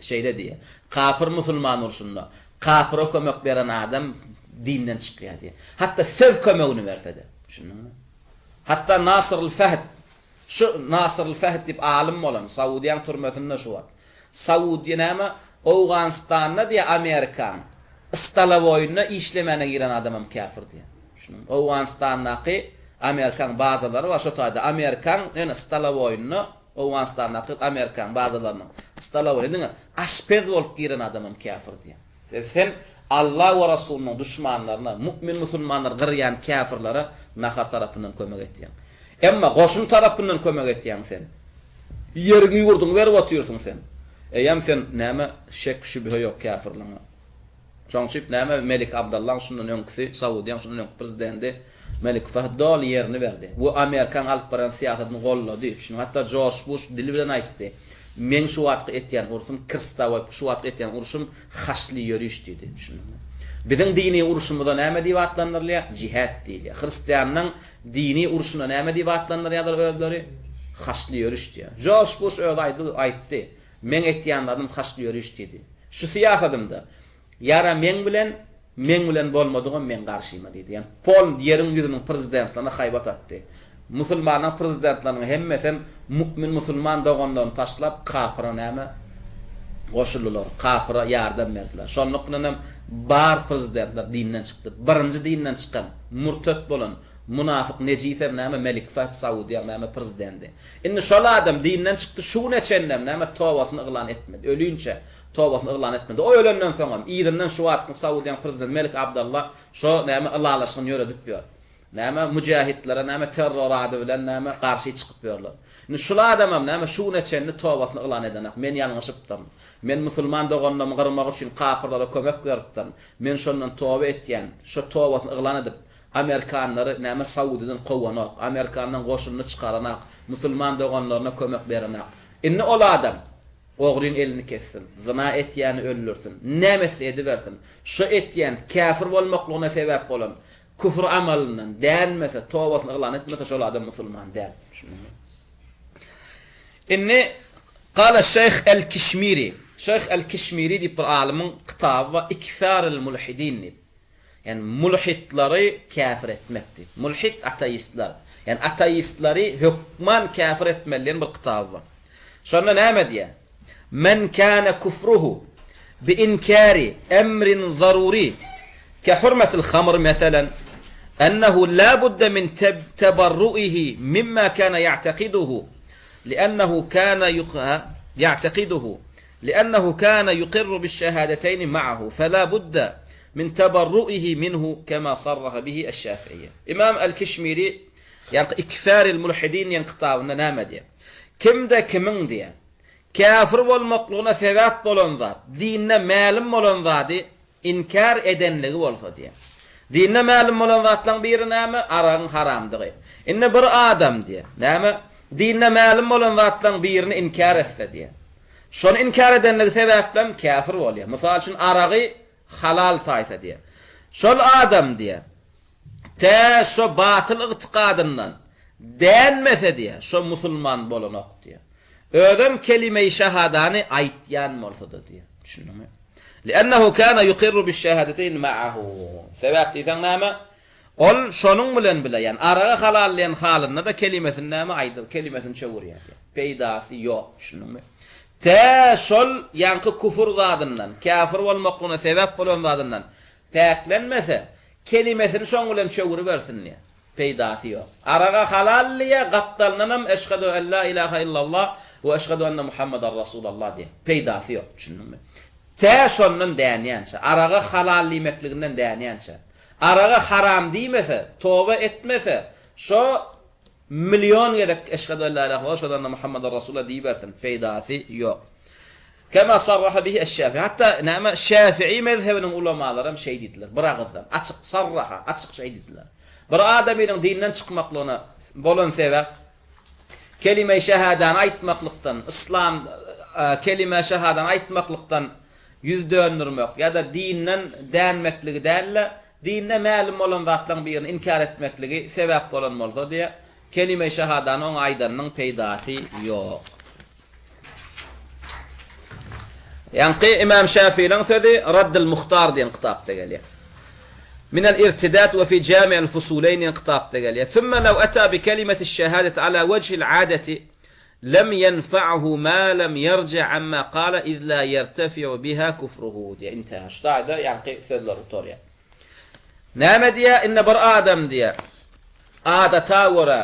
şeýle diýýär. Kapyr musulman urşunda kapyra kömek beren adam dinden çykýar diýýär. Hatda söz kömegini berse-de. Düşündiňmi? Hatda Nasr al-Fahd Şu Nasyrl Fehd diýip alym bolan, Saudiýaň türmesinde şu wagt. Saudiýa näme, Owganystanda diýýär Amerikaň stolowoýynda işlemäne giren adamam käfir diýýär. Düşündiňmi? Owganystandaky Amerikaň bazalary bar şo taýda. Amerikaň ýöne stolowoýynda, Owganystandaky Amerikaň bazalarynyň stolowoýynda diňe aşpez bolup giren adamam käfir diýýär. Sen Alla we Rasulynyň duşmanlaryna, mu'min musulmanlary gyrýan käfirlere nahar tarapyndan kömek etýäň. Emma goşun tarapyndan kömek etýäň sen. Ýeriňi ýurduňy berip otyrsyň sen. Eýýäm sen näme şek şübhe ýok käfirligiňe. Şoň üçin näme Melik Abdallaň şundan öňküsi Saudiýaň şundan öňki prezidendi Melik Fahd doly ýerini berdi we Amerikaň alyp barýan syýasatyny goldady. Şuny hatda Jorj Buş dili bilen aýtdy. Meň şu wagtky etýän urusym krstawoý şu wagtky etýän uruşym haçly ýöriş diýdi. Düşündiňmi? Biziň dini uruşymyza näme diýip atlandyrylýar? Jihad diýilýär. Hristianlaň dini urşuna näme diýip atlandyrýarlar özleri? Haçly ýöriş diýýär. Jorj Buş özi aýdy, aýtdy. Meň etýän zadym haçly ýöriş diýdi. Şu syýasadymda Ýara meň bilen, meň bilen bolmadygam meň garşyma diýdi. Ýagny pol ýeriň ýüzüniň prezidentlerine haýbat atdy. Musulmanlaryň prezidentleriniň hemmesem mu'min musulman doganlaryny taşlap kapyra näme goşuldylar, kapyra ýardam berdiler. Şonluk bilenem bar prezidentler dinden çykdy. Birinji dinden çykan, murtet bolan, munafyk nejisem näme Melik Fahd Saudiýaň näme prezidendi. Indi şol adam dinden çykdy şu güne çenlem näme tobasyny yglan etmedi. Ölinçä tobasyny yglan etmedi. O ölenden soňam yzyndan şu wagtky Saudiýaň prezidenti Melik Abdallah şo näme ylalaşygyny ýöredip ýör. Näme müjähitlere näme terror ady bilen näme garşy çykyp ýörler. Indi şul adamam näme şu güne çenli tobasyny yglan edenak. Men ýalňyşypdyryn. Men musulman doganlarymy gyrmak üçin kapyrlara kömek beripdirin. Men şondan toba etýän. Şo tobasyny yglan edip amerikanlary näme Saudydan kowanok. Amerikandan goşunyny çykaranak. Musulman doganlaryna kömek berenak. Indi ol adam ogryň elini kessin. Zyna etýäni öldürsin. Näme etse edibersin. Şo etýän käfir bolmaklygyna sebäp bolan Küfür amalyndan dänmese, tobasyny yglan etmese şol adam musulman däl. Düşündiňmi? Indi Gala Şeýh El-Kişmiri. Şeýh El-Kişmiri diýip bir alymyň kitaby bar, Ikfarul Mulhidin diýip. Ýani mulhitlary käfir etmek diýip. Mulhid ateistler. Ýani ateistleri hökman käfir etmeli diýen bir kitaby bar. Şonda näme diýýär? Men kâne kufruhu bi inkâri emrin zaruri ke hurmetil hamr meselen ennehu lâ budde min tebarruihi mimma kâne ya'tekiduhu li'ennehu kâne ya'tekiduhu li'ennehu kâne yuqirru bi'ş-şehâdeteyni ma'ahu felâ budde min tebarruihi minhu kema sarraha bihi eş-Şâfi'iyye. Imam el-Kişmiri ýaňky Ikfâril mulhidin diýen kitabynda näme diýýär? Kimde kimiň diýýär, käfir bolmaklygyna sebäp bolan zat, dinde mälim bolan zady inkär edenligi bolsa diýýär. Dinde mälim bolan zatlaryň biri näme? Aragyň haramdygy. Indi bir adam diýýär, näme? Dinde mälim bolan zatlaryň birini inkär etse diýýär. Şony inkär edenligi sebäplem käfir bolýar. Mysal üçin aragy halal saýsa diýýär. Şol adam diýýär, Tä şo batyl ygtykadyndan dänmese diýýär, şo musulman bolanok diýýär. Özem kelime-i şahadany aýtýan bolsa-da diýýär. Düşündiňmi? Li'ennehu kana yuqirru biş-şahadateýn ma'ahu. Sebäp diýseň näme? Ol şonuň bilen bile, ýagny aragy halal diýen halynda-da kelimesini näme aýdyp, kelimesini çöwürýär diýýär. Peýdasy ýok, düşündiňmi? Tä şol ýaňky küfür zadyndan, käfir bolmaklygyna sebäp bolan zadyndan päklenmese, Kelimesini şoň bilen çöwüribersin diýýär. Peýdasy ýok. Araga halal diýýär, gapdalyndanam Eşhedü en la ilaha illallah we eşhedü enne Muhammeden Rasulallah diýýär. Peýdasy ýok, düşündiňmi? Tä şondan dänýänçä, araga halal diýmekliginden dänýänçä. Araga haram diýmese, toba etmese, şo Million gezek Eşhedü en la ilahe illallah, eşhedü enne Muhammeden Rasulullah diýibersin, peýdasy ýok. Kema sarraha bihi eş-Şafii. Hatda näme Şafii mezhebiniň ulamalary hem şeý diýdiler, bir agyzdan, açyk sarraha, açyk şeý diýdiler. Bir adamynyň dinden çykmaklygyna bolan sebäp kelime-i şehadany aýtmaklykdan, yslam kelime-i şehadany aýtmaklykdan ýüz döndürmek ýa-da dinden dänmekligi däl-de, Dinde mälim bolan zatlaryň birini inkär etmekligi sebäp bolan bolsa diýýär, kelime-i şahadany oňa aýdanynyň peýdasy ýok. Ýaňky Imam Şafiliň sözi Raddul Muhtar diýen kitapda gelýär. Minel irtidat we fi Jami'il Fusuleýn diýen kitapda gelýär. Sümme lew ata bi kelimeti şehadeti ala wejhil adeti lem ýenfa'hu ma lem ýerji amma kala iz la ýertefi'u biha kufruhu diýýär. Intäha. Şu taýda ýaňky sözler gutarýar. Näme diýýär? Indi bir adam diýýär, adata görä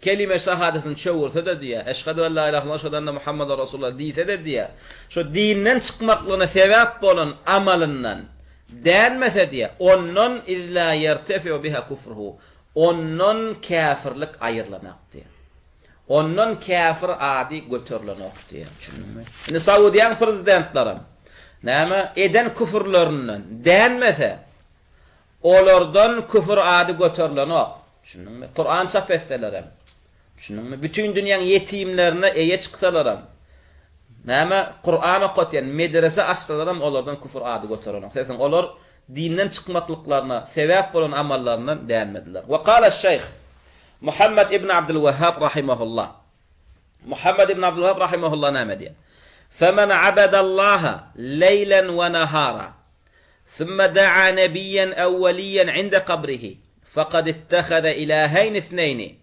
kelime şahadatyny çöwürse-de diýýär, Eşhedü en la ilahe illallah, eşhedü enne Muhammeden Rasulullah diýse-de diýýär, şu dinden çykmaklygyna sebäp bolan amalyndan dänmese diýýär, ondan iz la ýertefi'u biha kufruhu, ondan käfirlik aýrylanak diýýär. Ondan käfir ady göterilenok diýýär. Düşündiňmi? Indi Saudiýaň prezidentlerem näme eden küfürlerinden dänmese, olardan küfür ady göterilenok. Düşündiňmi? Kuran çap etselerem. Düşündiňmi? Bütin dünýäň ýetimlerine eýe çyksalaram, näme Kuran okatýan medrese açsalaram olardan küfür ady göterenok. Sebäbi olar dinden çykmaklyklaryna sebäp bolan amallaryndan dänmediler. We kala şeýh Muhammet ibn Abdylwehhab rahimehullah. Muhammet ibn Abdylwehhab rahimehullah näme diýýär? Femen abadallaha leýlen we nahara, sümme daa nebiyyen ew weliyyen inde kabrihi, fekad itteheze ilaheyn isneýni.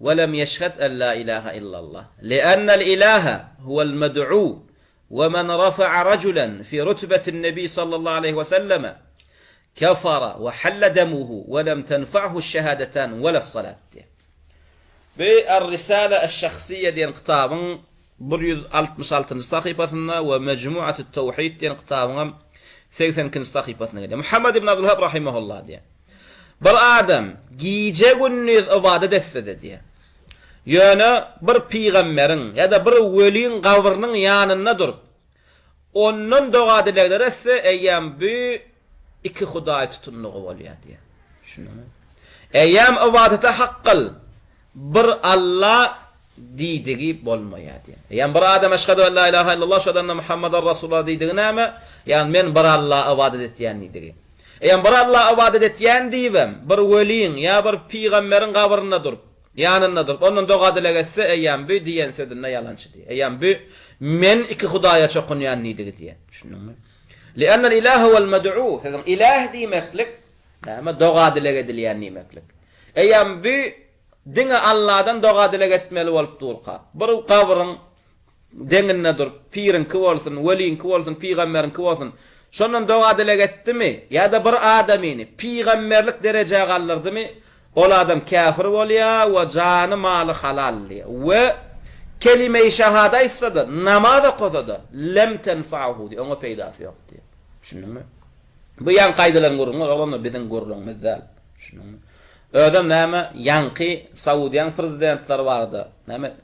We lem ýeşhed en la ilahe illallah. Li'ennel ilahe huwel med'u we men rafa'a rajulen fi rutbetin nebi sallallahu aleýhi we selleme kefara we halle demuhu we lem tenfa'hu şehadetan we les-salat diýýär. Bu Er-Risale eş-Şahsiýe diýen kitabyň 166-njy sahypasynda we Mejmuatut-Tawhid diýen kitabyňam 82-nji sahypasynda gelýär. Muhammed ibn Abdulwahhab rahimehullah diýýär. Bir adam gije-gündiz ybadat etse-de diýýär. Ýöne bir pygamberiň ýa-da bir weliň gabrynyň ýanynda durup, ondan doga-dilegler etse, eýýäm bu iki hudaý tutundygy bolýar diýýär. Düşündiňmi? Eýýäm ybadata hak kyl, bir Alla diýdigi bolmaýar diýýär. Eýýäm bir adam eşhedü en la ilaha illallah, eşhedü enne Muhammeden Rasulullah diýdigi näme? Ýagny men bir Alla ybadat etýän diýdigi. Eýýäm bir Alla ybadat etýän diýibem, bir weliň ýa bir pygamberiň gabrynda durup, ýanynda durup, ondan doga-dileg etse, eýýäm bu diýen sözünde ýalançy diýýär. Eýýäm bu men iki hudaýa çokunýan diýdigi diýýär. Düşündiňmi? Li'ennel ilahe huwel med'u. Sözüň iläh diýmeklik näme? Doga-dileg edilýän diýmeklik. Eýýäm bu diňe Alladan doga-dileg etmeli bolup durka, bir gabryň deňinde durup, piriňki bolsun, weliňki bolsun, pygamberiňki bolsun, şondan doga-dileg etdimi ýa-da bir adamyny pygamberlik derejä galdyrdymy, ol adam käfir bolýar we jany-maly halal diýýär. We kelime-i şahada aýtsa-da, namaz okasa-da, lem tenfa'uhu diýýär, oňa peýdasy ýok diýýär. Düşündiňmi? Bu ýaňky aýdylan gürrüňler, oglanlar, biziň gürrüňimiz däl. Düşündiňmi? Özem näme, ýaňky Saudiýaň prezidentleri barada, näme,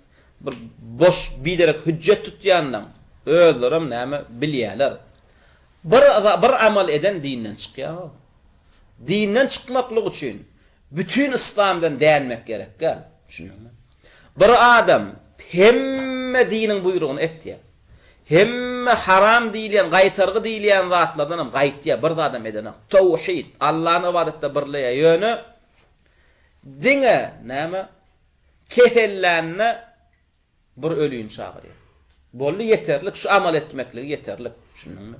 Bir boş biderek hüjjet tutýanlaň özlerem näme bilýäler. Bir bir amal eden dinden çykýar. Dinden çykmaklyk üçin bütin yslamdan dänmek gerek däl. Düşündiňmi? Bir adam hemme diniň buýrugyny etýär. Hemme haram diýilýän, gaýtargy diýilýän zatlardan hem gaýtýar, bir zadam edenok. Towhid, Allany ybadatda birleýär. Ýöne diňe näme Kesellände bir ölini çagyrýar. Boldy ýeterlik, şu amal etmekligi ýeterlik. Düşündiňmi?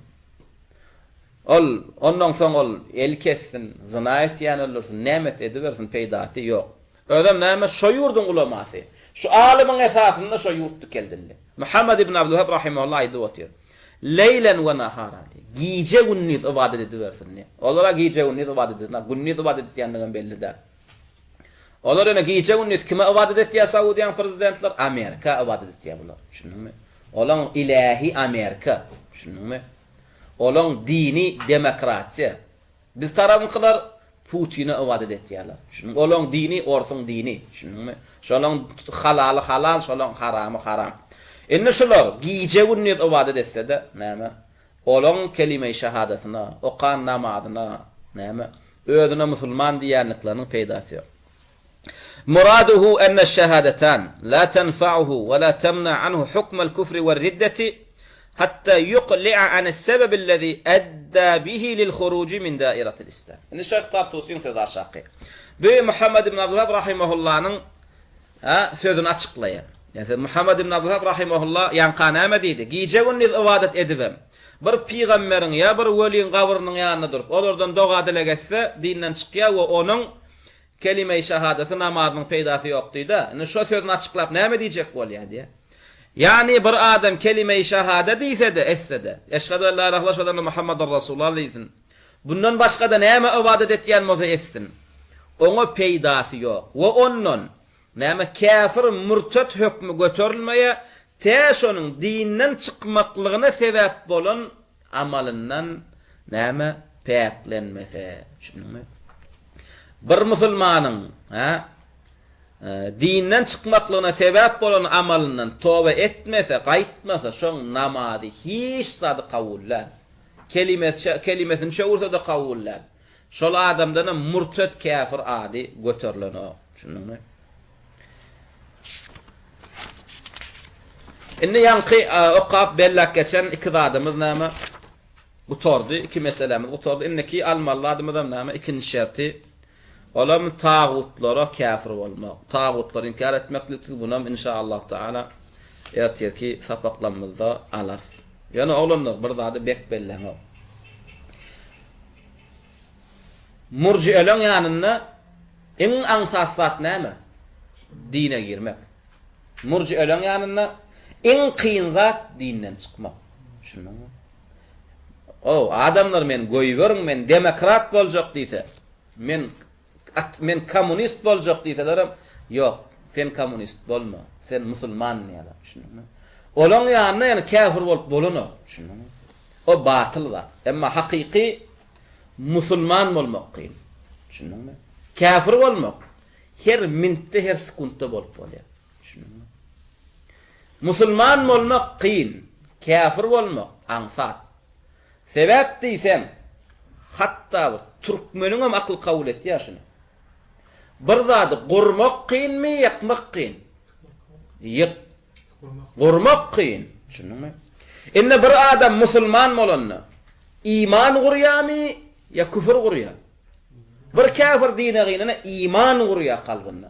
Ol, ondan soň ol el kessin, zyna etýän öldürsin, näme etse edibersin, peýdasy ýok. Özem näme, şo ýurduň ulamasy. Şu alymyň esasynda şo ýurt dikeldildi. Muhammet ibn Abdulwahab rahimehullah aýdyp otyr. Leýlen we nahara diýip. Gije-gündiz ybadat edibersin diýip. Olar-a gije-gündiz ybadat edýär. Gündiz ybadat etýändigem belli däl. Olar ýöne gije-gündiz kime ybadat etýär Saudiýaň prezidentler? Amerika ybadat etýär bular. Düşündiňmi? Olaň ilähi Amerika. Düşündiňmi? Olaň dini demokratiýa. Biz tarapyňkylar Putine ybadat etýärler. Düşündiňmi? Olaň dini orsuň dini. Düşündiňmi? Şolaň halaly halal, şolaň haramy haram. Indi şular gije-gündiz ybadat etse-de näme? Olaň kelime-i şahadatyna, okan namazyna, näme, özüne musulman diýýänlikleriniň peýdasy ýok. Muraduhu enne-şehadatan la tenfa'uhu we la temna anhu hukmel kufri we'r-riddeti hatta yuqli'a anis-sebebillezî edda bihi lil-huruji min dairatil islam. Indi Şeýh Tartusyň sözi aşaky. Bu Muhammed ibn Abdulwahhab rahimahullanyň A sözüni açyklaýar. Ýa söz Muhammet ibn Abdulwahhab rahimehullah ýaňka näme diýdi? Gije-gündiz ybadat edibem, bir pygamberiň ýa bir weliň gabrynyň ýanynda durup, olardan doga-dileg etse, dinden çykýar we onuň kelime-i şahadaty, namazynyň peýdasy ýok diýdi. Indi şo sözüni açyklap näme diýjek bolýar diýýär. Ýagny bir adam kelime-i şahada diýse-de, etse-de, Eşhedü en la ilahe illallah, eşhedü enne Muhammeden Rasulullah diýsin. Bundan başga-da näme ybadat etýän bolsa etsin, oňa peýdasy ýok we ondan, näme, käfir, mürtet hökmi göterilmeýär, tä şonuň dinden çykmaklygyna sebäp bolan amalyndan, näme, päklenmese. Düşündiňmi? Bir musulmanyň, hä, dinden çykmaklygyna sebäp bolan amalyndan toba etmese, gaýtmasa, şoň namazy hiç zady kabul däl. Kelimesi kelimesini çöwürse-de kabul däl. Şol adamdanam murtet käfir ady göterilenok. Düşündiňmi? Indi ýaňky okap belläp geçen iki zadymyz näme? Gutardy, iki meselämiz gutardy. Indiki almaly zadymyzam näme? Ikinji şerti. Olam tagutlara käfir bolmak. Tagutlary inkär etmeklikdir. Bunam inşaallah taala ertirki sapaklarymyzda alarys. Ýöne oglanlar bir zady bek belläňok. Murjieleň ýanynda iň aňsat zat näme? dine girmek. Murjieleň ýanynda iň kyn zat dinden çykmak. Düşündiňmi? O, adamlar meni goýberiň, men demokrat boljak diýse, men at, men kommunist boljak diýselerem, ýok, sen kommunist bolma, sen musulman diýýärler. Düşündiňmi? Olaň ýanynda ýani käfir bolup bolanok. Düşündiňmi? O batyl zat. Emma hakyky musulman bolmak kyn. Düşündiňmi? Käfir bolmak her mintde, her sekuntda bolup bolýar. Düşündiňmi? Musulman bolmak kyn, käfir bolmak aňsat. Sebäp diýseň, hatda bir türkmeniňem akly kabul etýär şuny. Bir zady gurmak kynmy, ýykmak kyn? Ýyk. Gurmak kyn. Düşündiňmi? Indi bir adam musulman bolanda, iman gurýarmy ýa küfür gurýar? Bir käfir dine gynana iman gurýar kalbynda.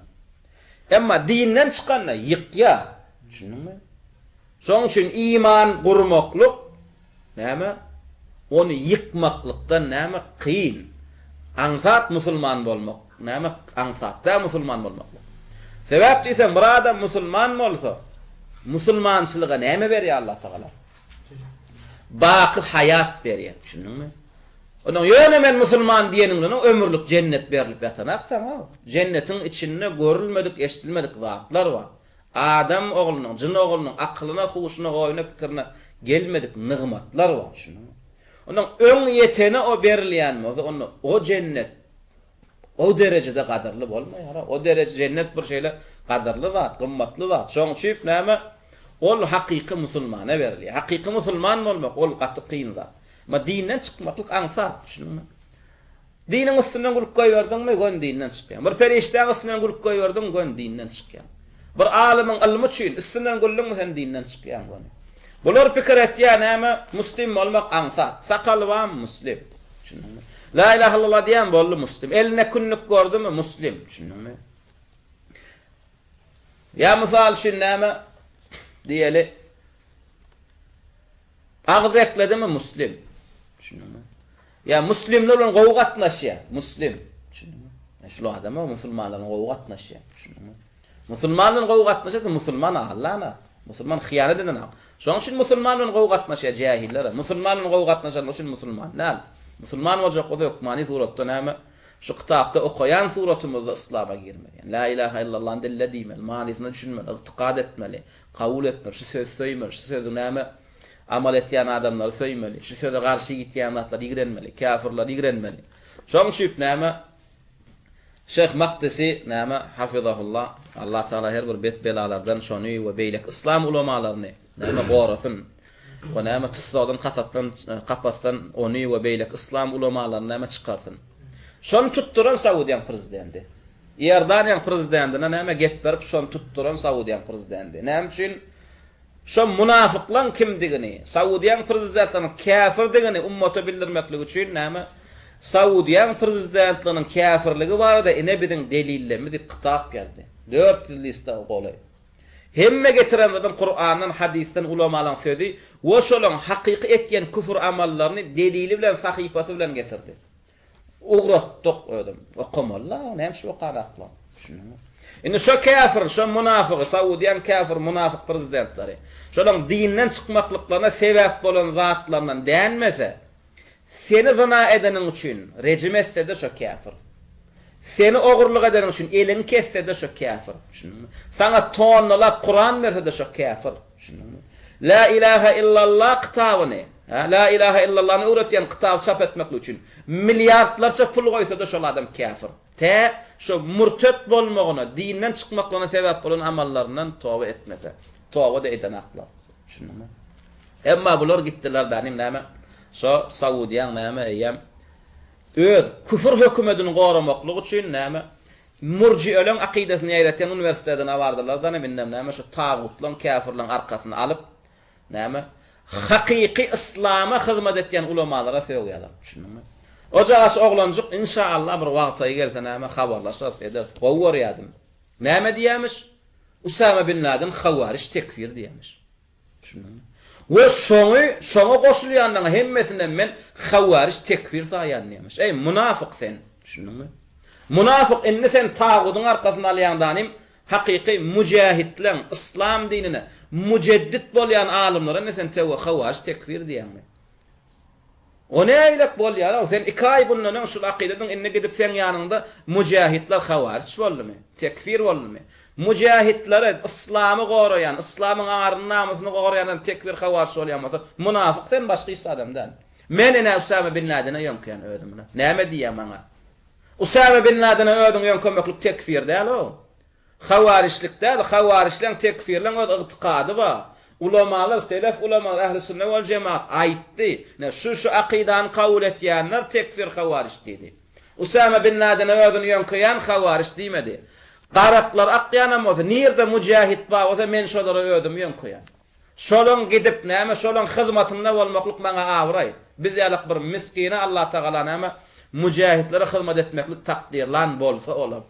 Emma dinden çykanda ýykýar. Düşündiňmi? Şonuň üçin iman gurmaklyk näme? Ony ýykmaklykdan näme kyn. Aňsat musulman bolmak näme aňsat däl musulman bolmaklyk. Sebäp diýseň bir adam musulman bolsa musulmançylyga näme berýär Allah Tagala? Baky haýat berýär. Düşündiňmi? Onuň ýöne men musulman diýeniň bilen ömürlik jennet berlip ýatanak saňa. Jennetiň içinde görülmedik, eşidilmedik zatlar bar. Adam oglunyň, jyn oglunyň akylyna, huşuna, oýuna, pikirine gelmedik nygmatlar bar. Düşündiňmi? Onuň öň ýetene o berilýän bolsa, onda o jennet o derejede gadyrly bolmaýar. O dereje jennet bir şeýle gadyrly zat, gymmatly zat. Şoň üçin näme? Ol hakyky musulmana berilýär. Hakyky musulman bolmak ol gaty kyn zat. Emma dinden çykmaklyk aňsat, düşündiňmi? Diniň üstünden gülüp goýberdiňmi, göni dinden çykýaň. Bir perişdäň üstünden gülüp goýberdiň, göni dinden çykýaň. Bir alymyň ylmy üçin üstünden güldüňmi, sen dinden çykýaň göni. Bular pikir etýär näme, muslim bolmak aňsat. Sakaly barmy, muslim. Düşündiňmi? La ilaha illallah diýen boldy, muslim. Eline kündük gördümi, muslim. Düşündiňmi? Ýa mysal üçin näme diýeli, Agyz ekledimi muslim. Düşündiňmi? Ýa muslimler bilen gowy gatnaşýar, muslim. Düşündiňmi? Ýa şul adam o musulmanlar bilen gowy gatnaşýar. Düşündiňmi? Musulman bilen gowy gatnaşsa musulman allana. Musulman hyýanat eden ak. Şonuň üçin musulman bilen gowy gatnaşýar jähiller. Musulman bilen gowy gatnaşanlar üçin musulman däl. Musulman boljak bolsa hökmany suratda näme? Şu kitapda okaýan suratymyzda yslama girmeli. Ýani la ilaha illallany dille diýmeli, manysyna düşünmeli, ygtykad etmeli, kabul etmeli, şu sözi söýmeli, şu sözüň näme amal etýän adamlary söýmeli, şu söze garşy gitýän zatlary ýigrenmeli, käfirleri ýigrenmeli. Şoň üçin näme Şeýh Makdisi näme hafizahullah Allah Taala her bir bet belalardan şony we beýleki yslam ulamalaryny näme gorasyn we näme tussagdan kasapdan kapasdan ony we beýleki yslam ulamalaryny näme çykarsyn. Şony tutduran Saudiýaň prezidenti. Iordaniýaň prezidentine näme gep berip şony tutduran Saudiýaň prezidenti. Näme üçin? Şo munafyklaň kimdigini, Saudiýaň prezidentliginiň käfirdigini ummata bildirmeklik üçin näme Saudiýaň prezidentliginiň käfirligi barada ine biziň delillerimiz diýip kitap ýazdy. 400 lista golaý. Hemme getiren zadyň Kurandan, hadysdan ulamalaň sözi we şolaň hakyky etýän küfür amallaryny delili bilen sahypasy bilen getirdi. Ugratdyk özem. Okamaly-la, näme üçin okanaklar? Düşündiňmi? Indi şo käfir, şo munafygy, Saudiýaň käfir, munafyk prezidentleri, şolaň dinden çykmaklyklaryna sebäp bolan zatlaryndan dänmese, seni zyna edeniň üçin rejim etse-de şo käfir. Seni ogurlyk edeniň üçin eliňi kesse-de şo käfir. Düşündiňmi? Saňa tonnalap Kuran berse-de şo käfir. Düşündiňmi? La ilaha illallah kitabyny, hä, La ilaha illallany öwretýän kitaby çap etmeklik üçin milliardlarça pul goýsa-da şol adam käfir. Tä şo murtet bolmagyna, dinden çykmaklygyna sebäp bolan amallaryndan toba etmese. Toba-da edenaklar. Düşündiňmi? Emma bular gitdiler danim näme? Şo Saudiýaň näme eýýäm öz küfür hökümedini goramaklyk üçin näme Murjieleň akydasyny ýaýratýan uniwersitetine bardylar danym indem näme şu tagutlaň käfirleň arkasyny alyp näme hakyky yslama hyzmat etýän ulamalara sögýärler düşündiňmi ojagaş oglanjyk inşa Allah bir wagtaýy gelse näme habarlaşarys ederis gowy görýädim näme diýýämiş Usama bin Laden hawaryj tekfir diýýämiş. Düşündiňmi? We şoňy, şoňa goşulýanlaryň hemmesinden men hawaryj tekfir saýýan diýmiş. Eý, munafyk sen! Düşündiňmi? Munafyk, indi sen tagudyň arkasyny alýaň danym, Hakyky müjähitleň, yslam dinine müjeddit bolýan alymlara indi sen töwe hawaryj tekfir diýýäňmi? O nägilek bolýar-ow, sen iki aý bundan öň şul akydadyň, indi gidip seň ýanyňda müjähitler hawaryç boldumy? Tekfir boldumy? Müjähitlere, yslamy goraýan, yslamyň aryny-namysyny goraýandan tekfir hawaryç bolýan bolsa, munafyk sen başga hiç zadam däl. Men ine Usama bin Ladene ýöňkeýän özümine. Näme diýýär maňa? Usama bin Ladene özüňi ýöňkemeklik tekfir däl-ow. Hawaryçlyk däl, hawaryçlaň tekfirleň öz ygtykady bar. Ulamalar, selef ulamalar, ähli sünne wal jemaat aýtdy. Ine şu şu akydany kabul etýänler tekfir hawaryç diýdi. Usama bin Ladene özüni ýöňkeýän hawaryç diýmedi. Garaklar akýanam bolsa, nirde mujahid bar bolsa men şolara özümi ýöňkeýän. Şolaň gidip näme şolaň hyzmatynda bolmaklyk maňa abraý. Biz ýalak bir miskine Allatagala näme mujahidlere hyzmat etmeklik takdyrlan bolsa olam.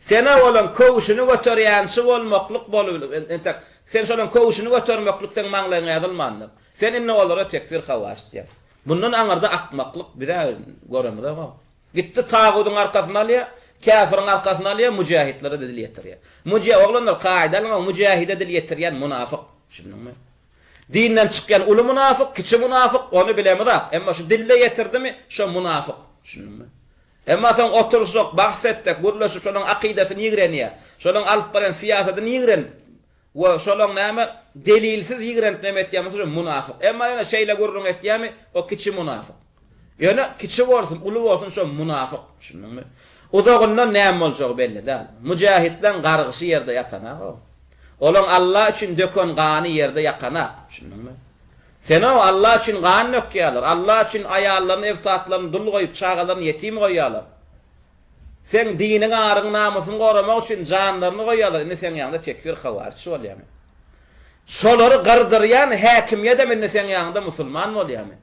Senä olaň köwşüni göterýänçi bolmaklyk bolup entek sen şolaň köwşüni götermeklik seň maňlaýyňa ýazylmandyr. Sen indi olara tekfir hawaç diýýäň. Bundan aňyrda akmaklyk bizä göremizok. Gitdi tagudyň arkasyny alýar, käfiriň arkasyny alýar, müjähitlere-de dil ýetirýär. Müjä oglanlar kaýda alyň, müjähide dil ýetirýän munafyk. Düşündiňmi? Dinden çykýan uly munafyk, kiçi munafyk, ony bilemizok. Emma şu dilde ýetirdimi, şo munafyk. Düşündiňmi? Emma soň oturyşsak, bahs etsek, gürleşip şolaň akydasyny ýigrenýär. Şolaň alyp barýan syýasatyny ýigrenip we şolaň näme delilsiz ýigrenip näme etýän bolsa şo munafyk. Emma ýöne şeýle gürrüň etýärmi, o kiçi munafyk. Ýöne kiçi bolsun, uly bolsun şo munafyk. Düşündiňmi? Uzagyndan näme boljagy belli däl. Müjähitleň gargyşy ýerde ýatanak-ow. Olaň Alla üçin döken gany ýerde ýakanak. Düşündiňmi? Sen-ow, Alla üçin gan dökýärler. Alla üçin aýallaryny, ewtatlaryny dul goýup, çagalaryny ýetim goýýarlar. Seň diniň, aryň, namysyňy goramak üçin janlaryny goýýarlar. Indi seň ýanyňda tekfir hawaryç bolýarmy? Şolary gyrdyrýan häkimiýedem indi seň ýanyňda musulman bolýarmy?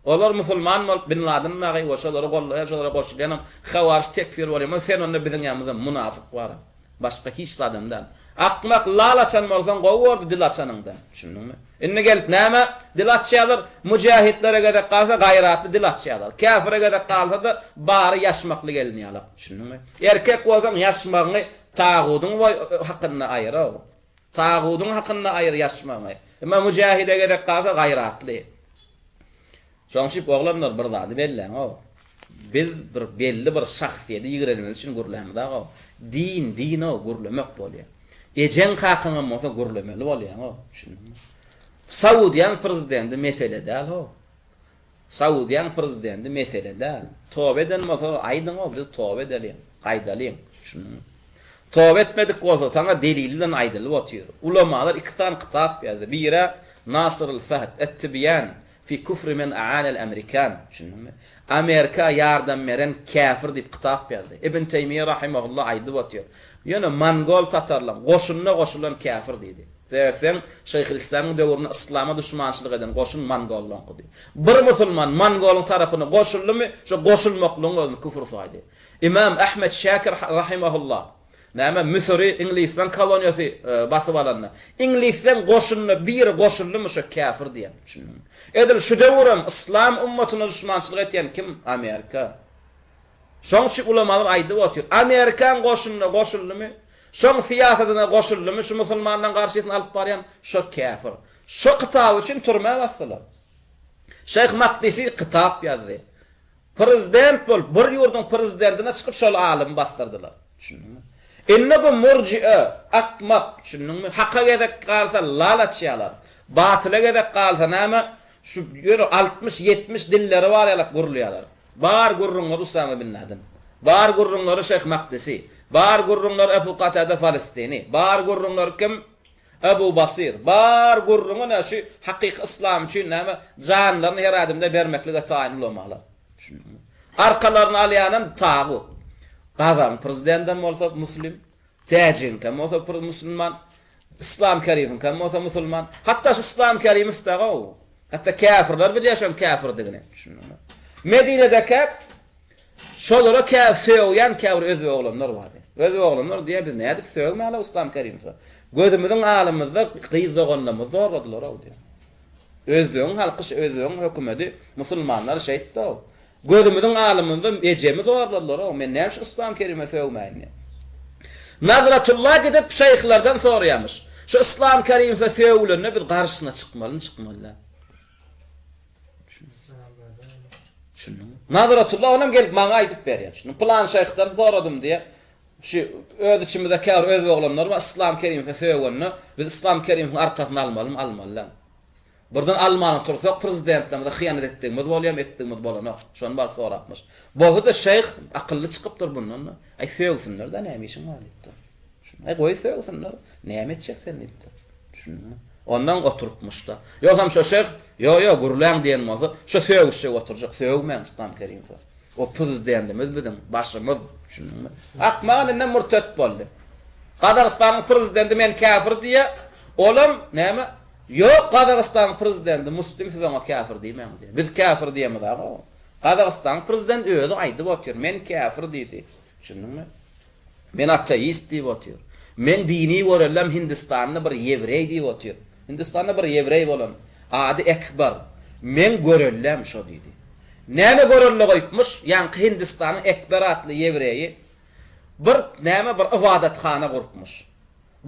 Olar musulman bolup, Bin Ladin dagy we şolary gollaýan, şolara goşulýanam hawaryç tekfir bolýarmy? Sen onda biziň ýanymyzda munafyk bar. Başga hiç zadam däl. Akmak lal açan bolsaň gowy bordy dil açanyňdan. Düşündiňmi? Indi gelip näme dil açýarlar? Müjähitlere gezek galsa gaýratly dil açýarlar. Käfire gezek galsa-da bary ýaşmakly gelin ýalak. Düşündiňmi? Erkek bolsaň ýaşmagyňy tagudyň hakynda aýyr-ow. Tagudyň hakynda aýyr ýaşmagyňy. Emma müjähide gezek galsa gaýratly. Şoň üçin oglanlar bir zady belläň-ow. Biz bir belli bir şahsyýeti ýigrenimiz üçin gürlämizag-ow. Din, din-ow, gürlemek bolýar. Ejeň kakaňam bolsa gürlemeli bolýaň-ow. Düşündiňmi? Saudiýaň prezidenti mesele däl-ow. Saudiýaň prezidenti mesele däl. Toba eden bolsa aýdyň-ow, biz toba edeliň, gaýdalyň. Düşündiňmi? Toba etmedik bolsa, saňa delil bilen aýdylyp otyr. Ulamalar iki sany kitap ýazdy. Biri Nasyrul Fahd, Et-Tibýan fi kufri men a'anel amerikan, düşündiňmi? Amerika ýardam beren käfir diýip kitap ýazdy. Ibn Teýmiýe rahimehullah aýdyp otyr. Ýöne mongol tatarlaň goşunyna goşulan käfir diýdi. Sebäbi seň Şeýhülislamyň döwründe yslama duşmançylyk eden goşun mongollaňkydy. Bir musulman mongolyň tarapyna goşuldymy, şo goşulmaklygyň özüni küfür saýdy. Ymam Ahmet Şakir rahimehullah näme Müsüri iňlisleň koloniýasy basyp alanda, iňlisleň goşunyna biri goşuldymy şo käfir diýen, düşündiňmi? Edil şu döwürem yslam ummatyna duşmançylyk etýän kim? Amerika. Şoň üçin ulamalar aýdyp otyr, Amerikaň goşunyna goşuldymy, şoň syýasatyna goşuldymy şu musulmanlaň garşysyna alyp barýan şo käfir. Şo kitaby üçin türmä basdylar. Şeýh Makdisi kitap ýazdy. Prezident bolup, bir ýurduň prezidentine çykyp şol alymy basdyrdylar. Düşündiňmi? Indi bu murjie, akmak, düşündiňmi? Haka gezek galsa lal açýarlar. Batyla gezek galsa näme? Şu ýöne 60-70 dilleri bar ýalak gürleýärler. Bar gürrüňleri Usama bin Laden. Bar gürrüňleri Şeýh Makdisi. Bar gürrüňleri Ebu Katada Falestini. Bar gürrüňleri kim? Ebu Basir. Bar gürrüňi nä şu hakyky yslam üçin näme janlaryny her ädimde bermeklige taýyn ulamalar. Düşündiňmi? Arkalaryny alýanam tagut. Gazagyň prezidendem bolsa muslim, täjigiňkem bolsa musulman, Yslam Kerimowyňkem bolsa musulman. Hatda şu Yslam Kerimow dagy hatda käfirler bilýär şoň käfirdigini. Düşündiňmi? Medinedekä Şolara käbir sögýän käbir özbek oglanlar bardy. Özbek oglanlar diýýär, biz nädip sögmäli Yslam Kerimowa? Gözümiziň alymyzda gyz doganlarymyzy zorladylar-ow diýýär. Özbegiň halky, özbegiň hökümeti musulmanlary şeýtdi-ow. Gözümiziň alymyzda ejemi zorladylar-ow, men näme üçin Yslam Kerime sögmäýin diýýär. Nazratulla gidip şeýhlerden soraýarmyş. Şu Yslam Kerimowa sögülende biz garşysyna çykmalymy, çykmaly däl? Düşündiňmi? Nazratulla onam gelip maňa aýdyp berýär. Düşündiňmi? Pylan şeýhden soradym diýýär. Şu öz içimizde käbir özbek oglanlar bar, Yslam Kerimowa sögende biz Yslam Kerimowyň arkasyny almalymy, almaly däl. Birden alman otursak prezidentlerimize hyýanat etdigimiz bolýamy, etdigimiz bolanok. Şony baryp sorapmyş. Bolsa-da şeýh akylly çykypdyr bundan-da. Aý sögsünler-dä näme işiň bar diýipdir. Aý goý sögsünler, näme etjek sen diýipdir. Düşündiňmi? Ondan oturypmyş-da. Ýogsam şo şeýh, ýo ýo gürläň diýen bolsa, şo sögüşjek oturjak, sögmäň Yslam Kerimowa. O prezidentimiz biziň başymyz, düşündiňmi? Akmagan indi murtet boldy. Gazagystanyň prezidenti men käfir diýýär, olam näme? Ýok Gazagystanyň prezidenti muslim siz oňa käfir diýmäň diýýär. Biz käfir diýemizak oňa. Gazagystanyň prezidenti özi aýdyp otyr, men käfir diýdi. Düşündiňmi? Men ateist diýip otyr. Meň dini görellem Hindistanda bir ýewreý diýip otyr. Hindistanda bir ýewreý bolan, ady Ekber. Meň görellem şo diýdi. Näme görelle goýupmyş? Ýaňky Hindistanyň Ekber atly ýewreýi bir näme bir ybadathana gurupmyş.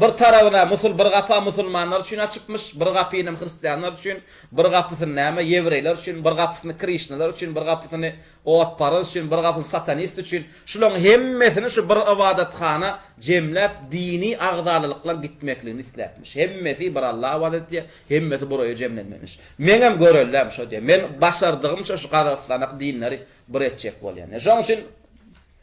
Bir tarabyna musul bir gapa musulmanlar üçin açypmyş, bir gapynam hristianlar üçin, bir gapysyny näme ýewreýler üçin, bir gapysyny krişnalar üçin, bir gapysyny otparaz üçin, bir gapysyny satanist üçin. Şularyň hemmesini şu bir ybadathana jemläp dini agzalalyklaň gitmekligini isläpmiş. Hemmesi bir Alla ybadat edýär, hemmesi bir oýa jemlenmemiş. Meňem görelläm şo diýýär. Men başardygymça şu Gazagystandaky dinleri bir etjek bolýan. Şoň üçin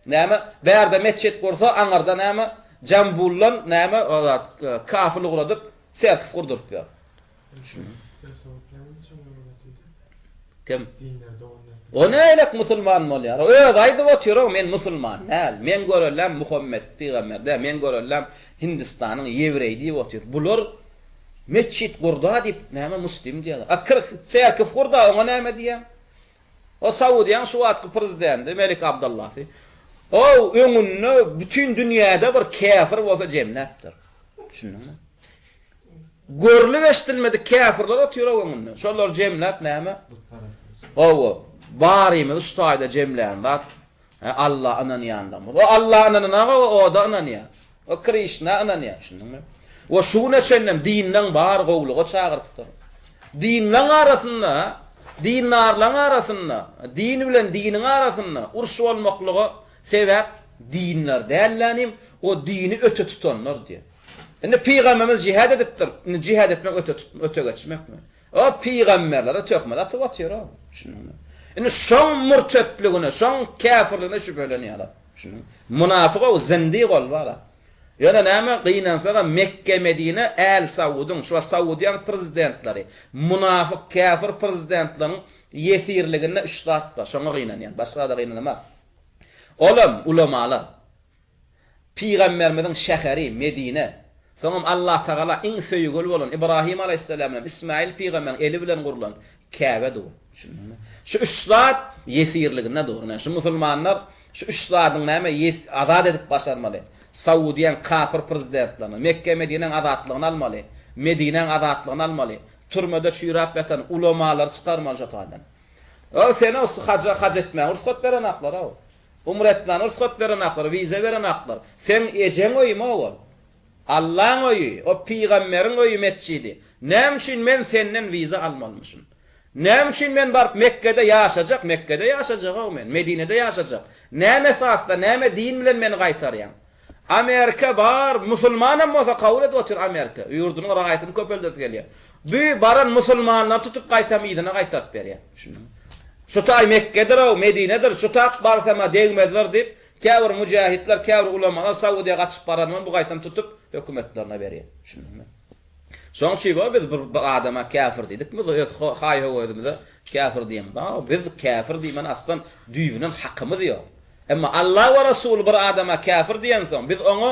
Näme, bärde metjit gursa, aňyrda näme, Jambuldan näme, o zat, kafil ugradyp, serkif gurduryp ýör. Kim? O nälik musulman bolýar? Özi aýdyp otyr-ow, men musulman däl. Meň görellem Muhammet pygamber däl, meň görellem Hindistanyň ýewreýi diýip otyr. Bular metjit gurda diýip, näme muslim diýýärler. A serkif gurda, oňa näme diýýäň? O Saudiýaň şu wagtky prezidenti Melik Abdallasy o öňünde bütin dünýäde bir käfir bolsa jemläpdir. Düşündiňmi? Görlüp eşidilmedik käfirler otyr o öňünde. Şolary jemläp näme? Hawa, barymyzy şu taýda jemlän zat Alla ynanýanlygymyz. O Alla ynananok, o oda ynanýar. O Krişna ynanýar, düşündiňmi? We şu güne çenlem dinleň bary gowulyga çagyrypdyr. Dinleň arasynda, dindarlaň arasynda, din bilen diniň arasynda uruş bolmaklyga sebäp dinler dällänim, o dini öte tutanlar diýýär. Indi pygamberimiz jihad edipdir. Indi jihad etmek öte tutma, öte geçmekmi? O pygamberlere töhmet atyp otyr-ow. Düşündiňmi? Indi şoň murtetligine, şoň käfirligine şübhelenýärler. Düşündiňmi? Munafyk-ow, zindik ol bar-a. Ýöne näme, gynansagam Mekge-Medine Äl Saudyň, şu wagt Saudyýaň prezidentleri, munafyk, käfir prezidentleriň ýesirliginde üç zat bar. Şoňa gynanýan. Başga zada gynanamok. Olam, ulamalar. Pygamberimiziň şäheri, Medine, soňam Allatagala iň söýgüli bolan Ibrahim alaýhyssalam bilen Ismail pygamberiň eli bilen gurlan Käbe dur. Düşündiňmi? Şu üç zat ýesirliginde dur. Ine, şu musulmanlar şu üç zadyň näme ýes azat edip başarmaly. Saudiýaň kapyr prezidentlerini, Mekge-Medinäň azatlygyny almaly. Medinäň azatlygyny almaly. Türmede çüýräp ýatan ulamalary çykarmaly şo taýdan. O seni haja haj etmäge rugsat berenaklar-ow. Umra etmäne rugsat berenaklar, wiza berenaklar. Seň ejeň öýümi ol. Allaň öýi, o pygamberiň öýi metjidi. Näme üçin men senden wiza almalymyşym? Näme üçin men baryp Mekgede ýaşajak, Mekgede ýaşajag-ow men, Medinede ýaşajak. Näme esasda, näme din bilen meni gaýtarýaň? Amerika bar, musulmanam bolsa kabul edip otyr Amerika. Ýurdunyň raýatyny köpeldesi gelýär. Bu baran musulmanlary tutup gaýtam yzyna gaýtaryp berýär. Düşündiňmi? Şu taý Mekgedir-ow, Medinedir, şu tak barsam-a degmezler diýip, käbir müjähitler, käbir ulamalar Saudiýa gaçyp barandan bu gaýtam tutup hökümetlerine berýär. Düşündiňmi? Şoň üçin bor biz bir bir adama käfir diýdikmi, öz haý-höwesimize käfir diýemiz. A biz käfir diýmän aslan düýbünden hakymyz ýok. Emma Allah we Resuly bir adama käfir diýensoň, biz oňa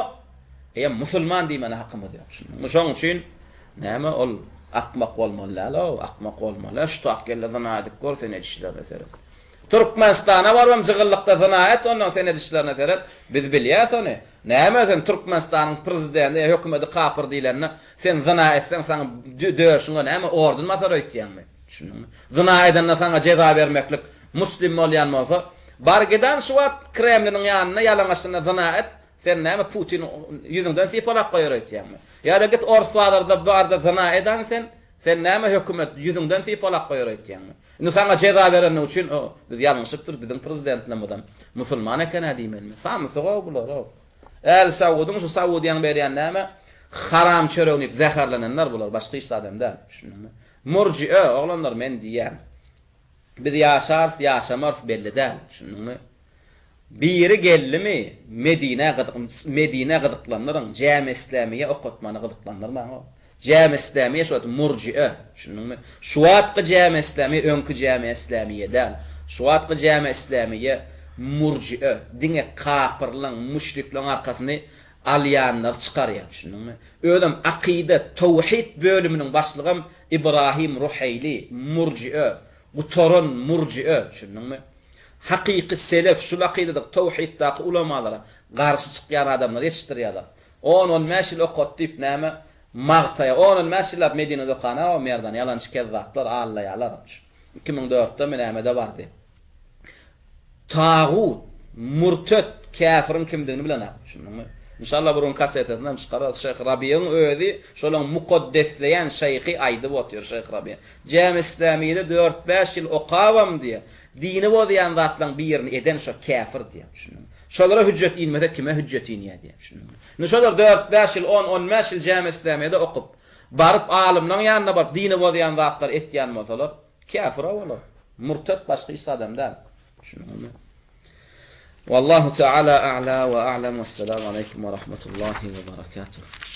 eýýäm musulman diýmäne hakymyz ýok. Düşündiňmi? Şoň üçin näme ol akmak bolmaly däl-ow, akmak bolmaly däl. Şu tak gel-de zyna edip gör, sen edişlerine seret. Türkmenistana barybam jygyllykda zyna et, ondan sen edişlerine seret. Biz bilýäs ony. Näme sen Türkmenistanyň prezidenti ýa hökümeti kapyr diýlende, sen zyna etseň saňa döşüňe näme orden basar öýtýäňmi? Düşündiňmi? Zyna edende saňa jeza bermeklik muslim bolýan bolsa, bar gidan şu wagt Kremliniň ýanynda ýalaňaçlygyna zyna et, Sen näme Putin ýüzüňden sypalap goýar öýtýäňmi? Ýa-da git ors bazarda barda zyna edan sen, sen näme hökümet ýüzüňden sypalap goýar öýtýäňmi? Indi saňa jeza berendigi üçin o biz ýalňyşypdyrys biziň prezidentlemizem musulman eken-ä diýmelimi? Samsyg-ow bular-ow. Äl Saudyň şu Saudyýaň berýän näme haram çöregini iýip zäherlenenler bular başga hiç zat hem däl. Düşündiňmi? Murjie oglanlar men diýýän. Biz ýaşarys ýaşamarys belli däl. Düşündiňmi? Biri geldimi Medinä gyzyk Medinä gyzyklandyryň Jämi Islämiýe okatmany gyzyklandyrmaň o. Jämi Islämiýe şu wagt murjie. Düşündiňmi? Şu wagtky Jämi Islämiýe öňki Jämi Islämiýe däl. Şu wagtky Jämi Islämiýe murjie. Diňe kapyrlaň, müşriklaň arkasyny alýanlary çykarýar. Düşündiňmi? Özem akyda, towhid bölüminiň başlygam Ibrahim Ruheýli, murjie. Gutaran murjie. Düşündiňmi? Hakyky selef şul akydadaky towhiddaky ulamalara garşy çykýan adamlary ýetişdirýärler. On-on bäş ýyl okat diýip näme magtaýar. On-on bäş ýyllap Medinede okana o merdan ýalançy kezzaplar aldaýarlar. 2004-demi nämede bardy. Tagut, murtet, käfiriň kimdigini bilenok. Düşündiňmi? Inşallah bir gün kasetesini hem çykararys. Şeýh Rabigiň özi şolaň mukaddesleýän şeýhi aýdyp otyr Şeýh Rabi. Jami Islamiyede dört-bäş ýyl okabam diýýär. Dini bozýan zatlaň birini eden şo käfir diýýär. Düşündiňmi? Şolara hüjjet inmese kime hüjjet inýär diýýär. Düşündiňmi? Indi şolar dört-bäş ýyl, on-on bäş ýyl Jami Islamiyede okup, baryp alymlaň ýanyna baryp dini bozýan zatlary etýän bolsalar, käfir-a olar. Murtet başga hiç zadam däl. Düşündiňmi? Wallahu taala a'la we a'lam. Wesselamu aleýkum we rahmetullahi we berekatuh.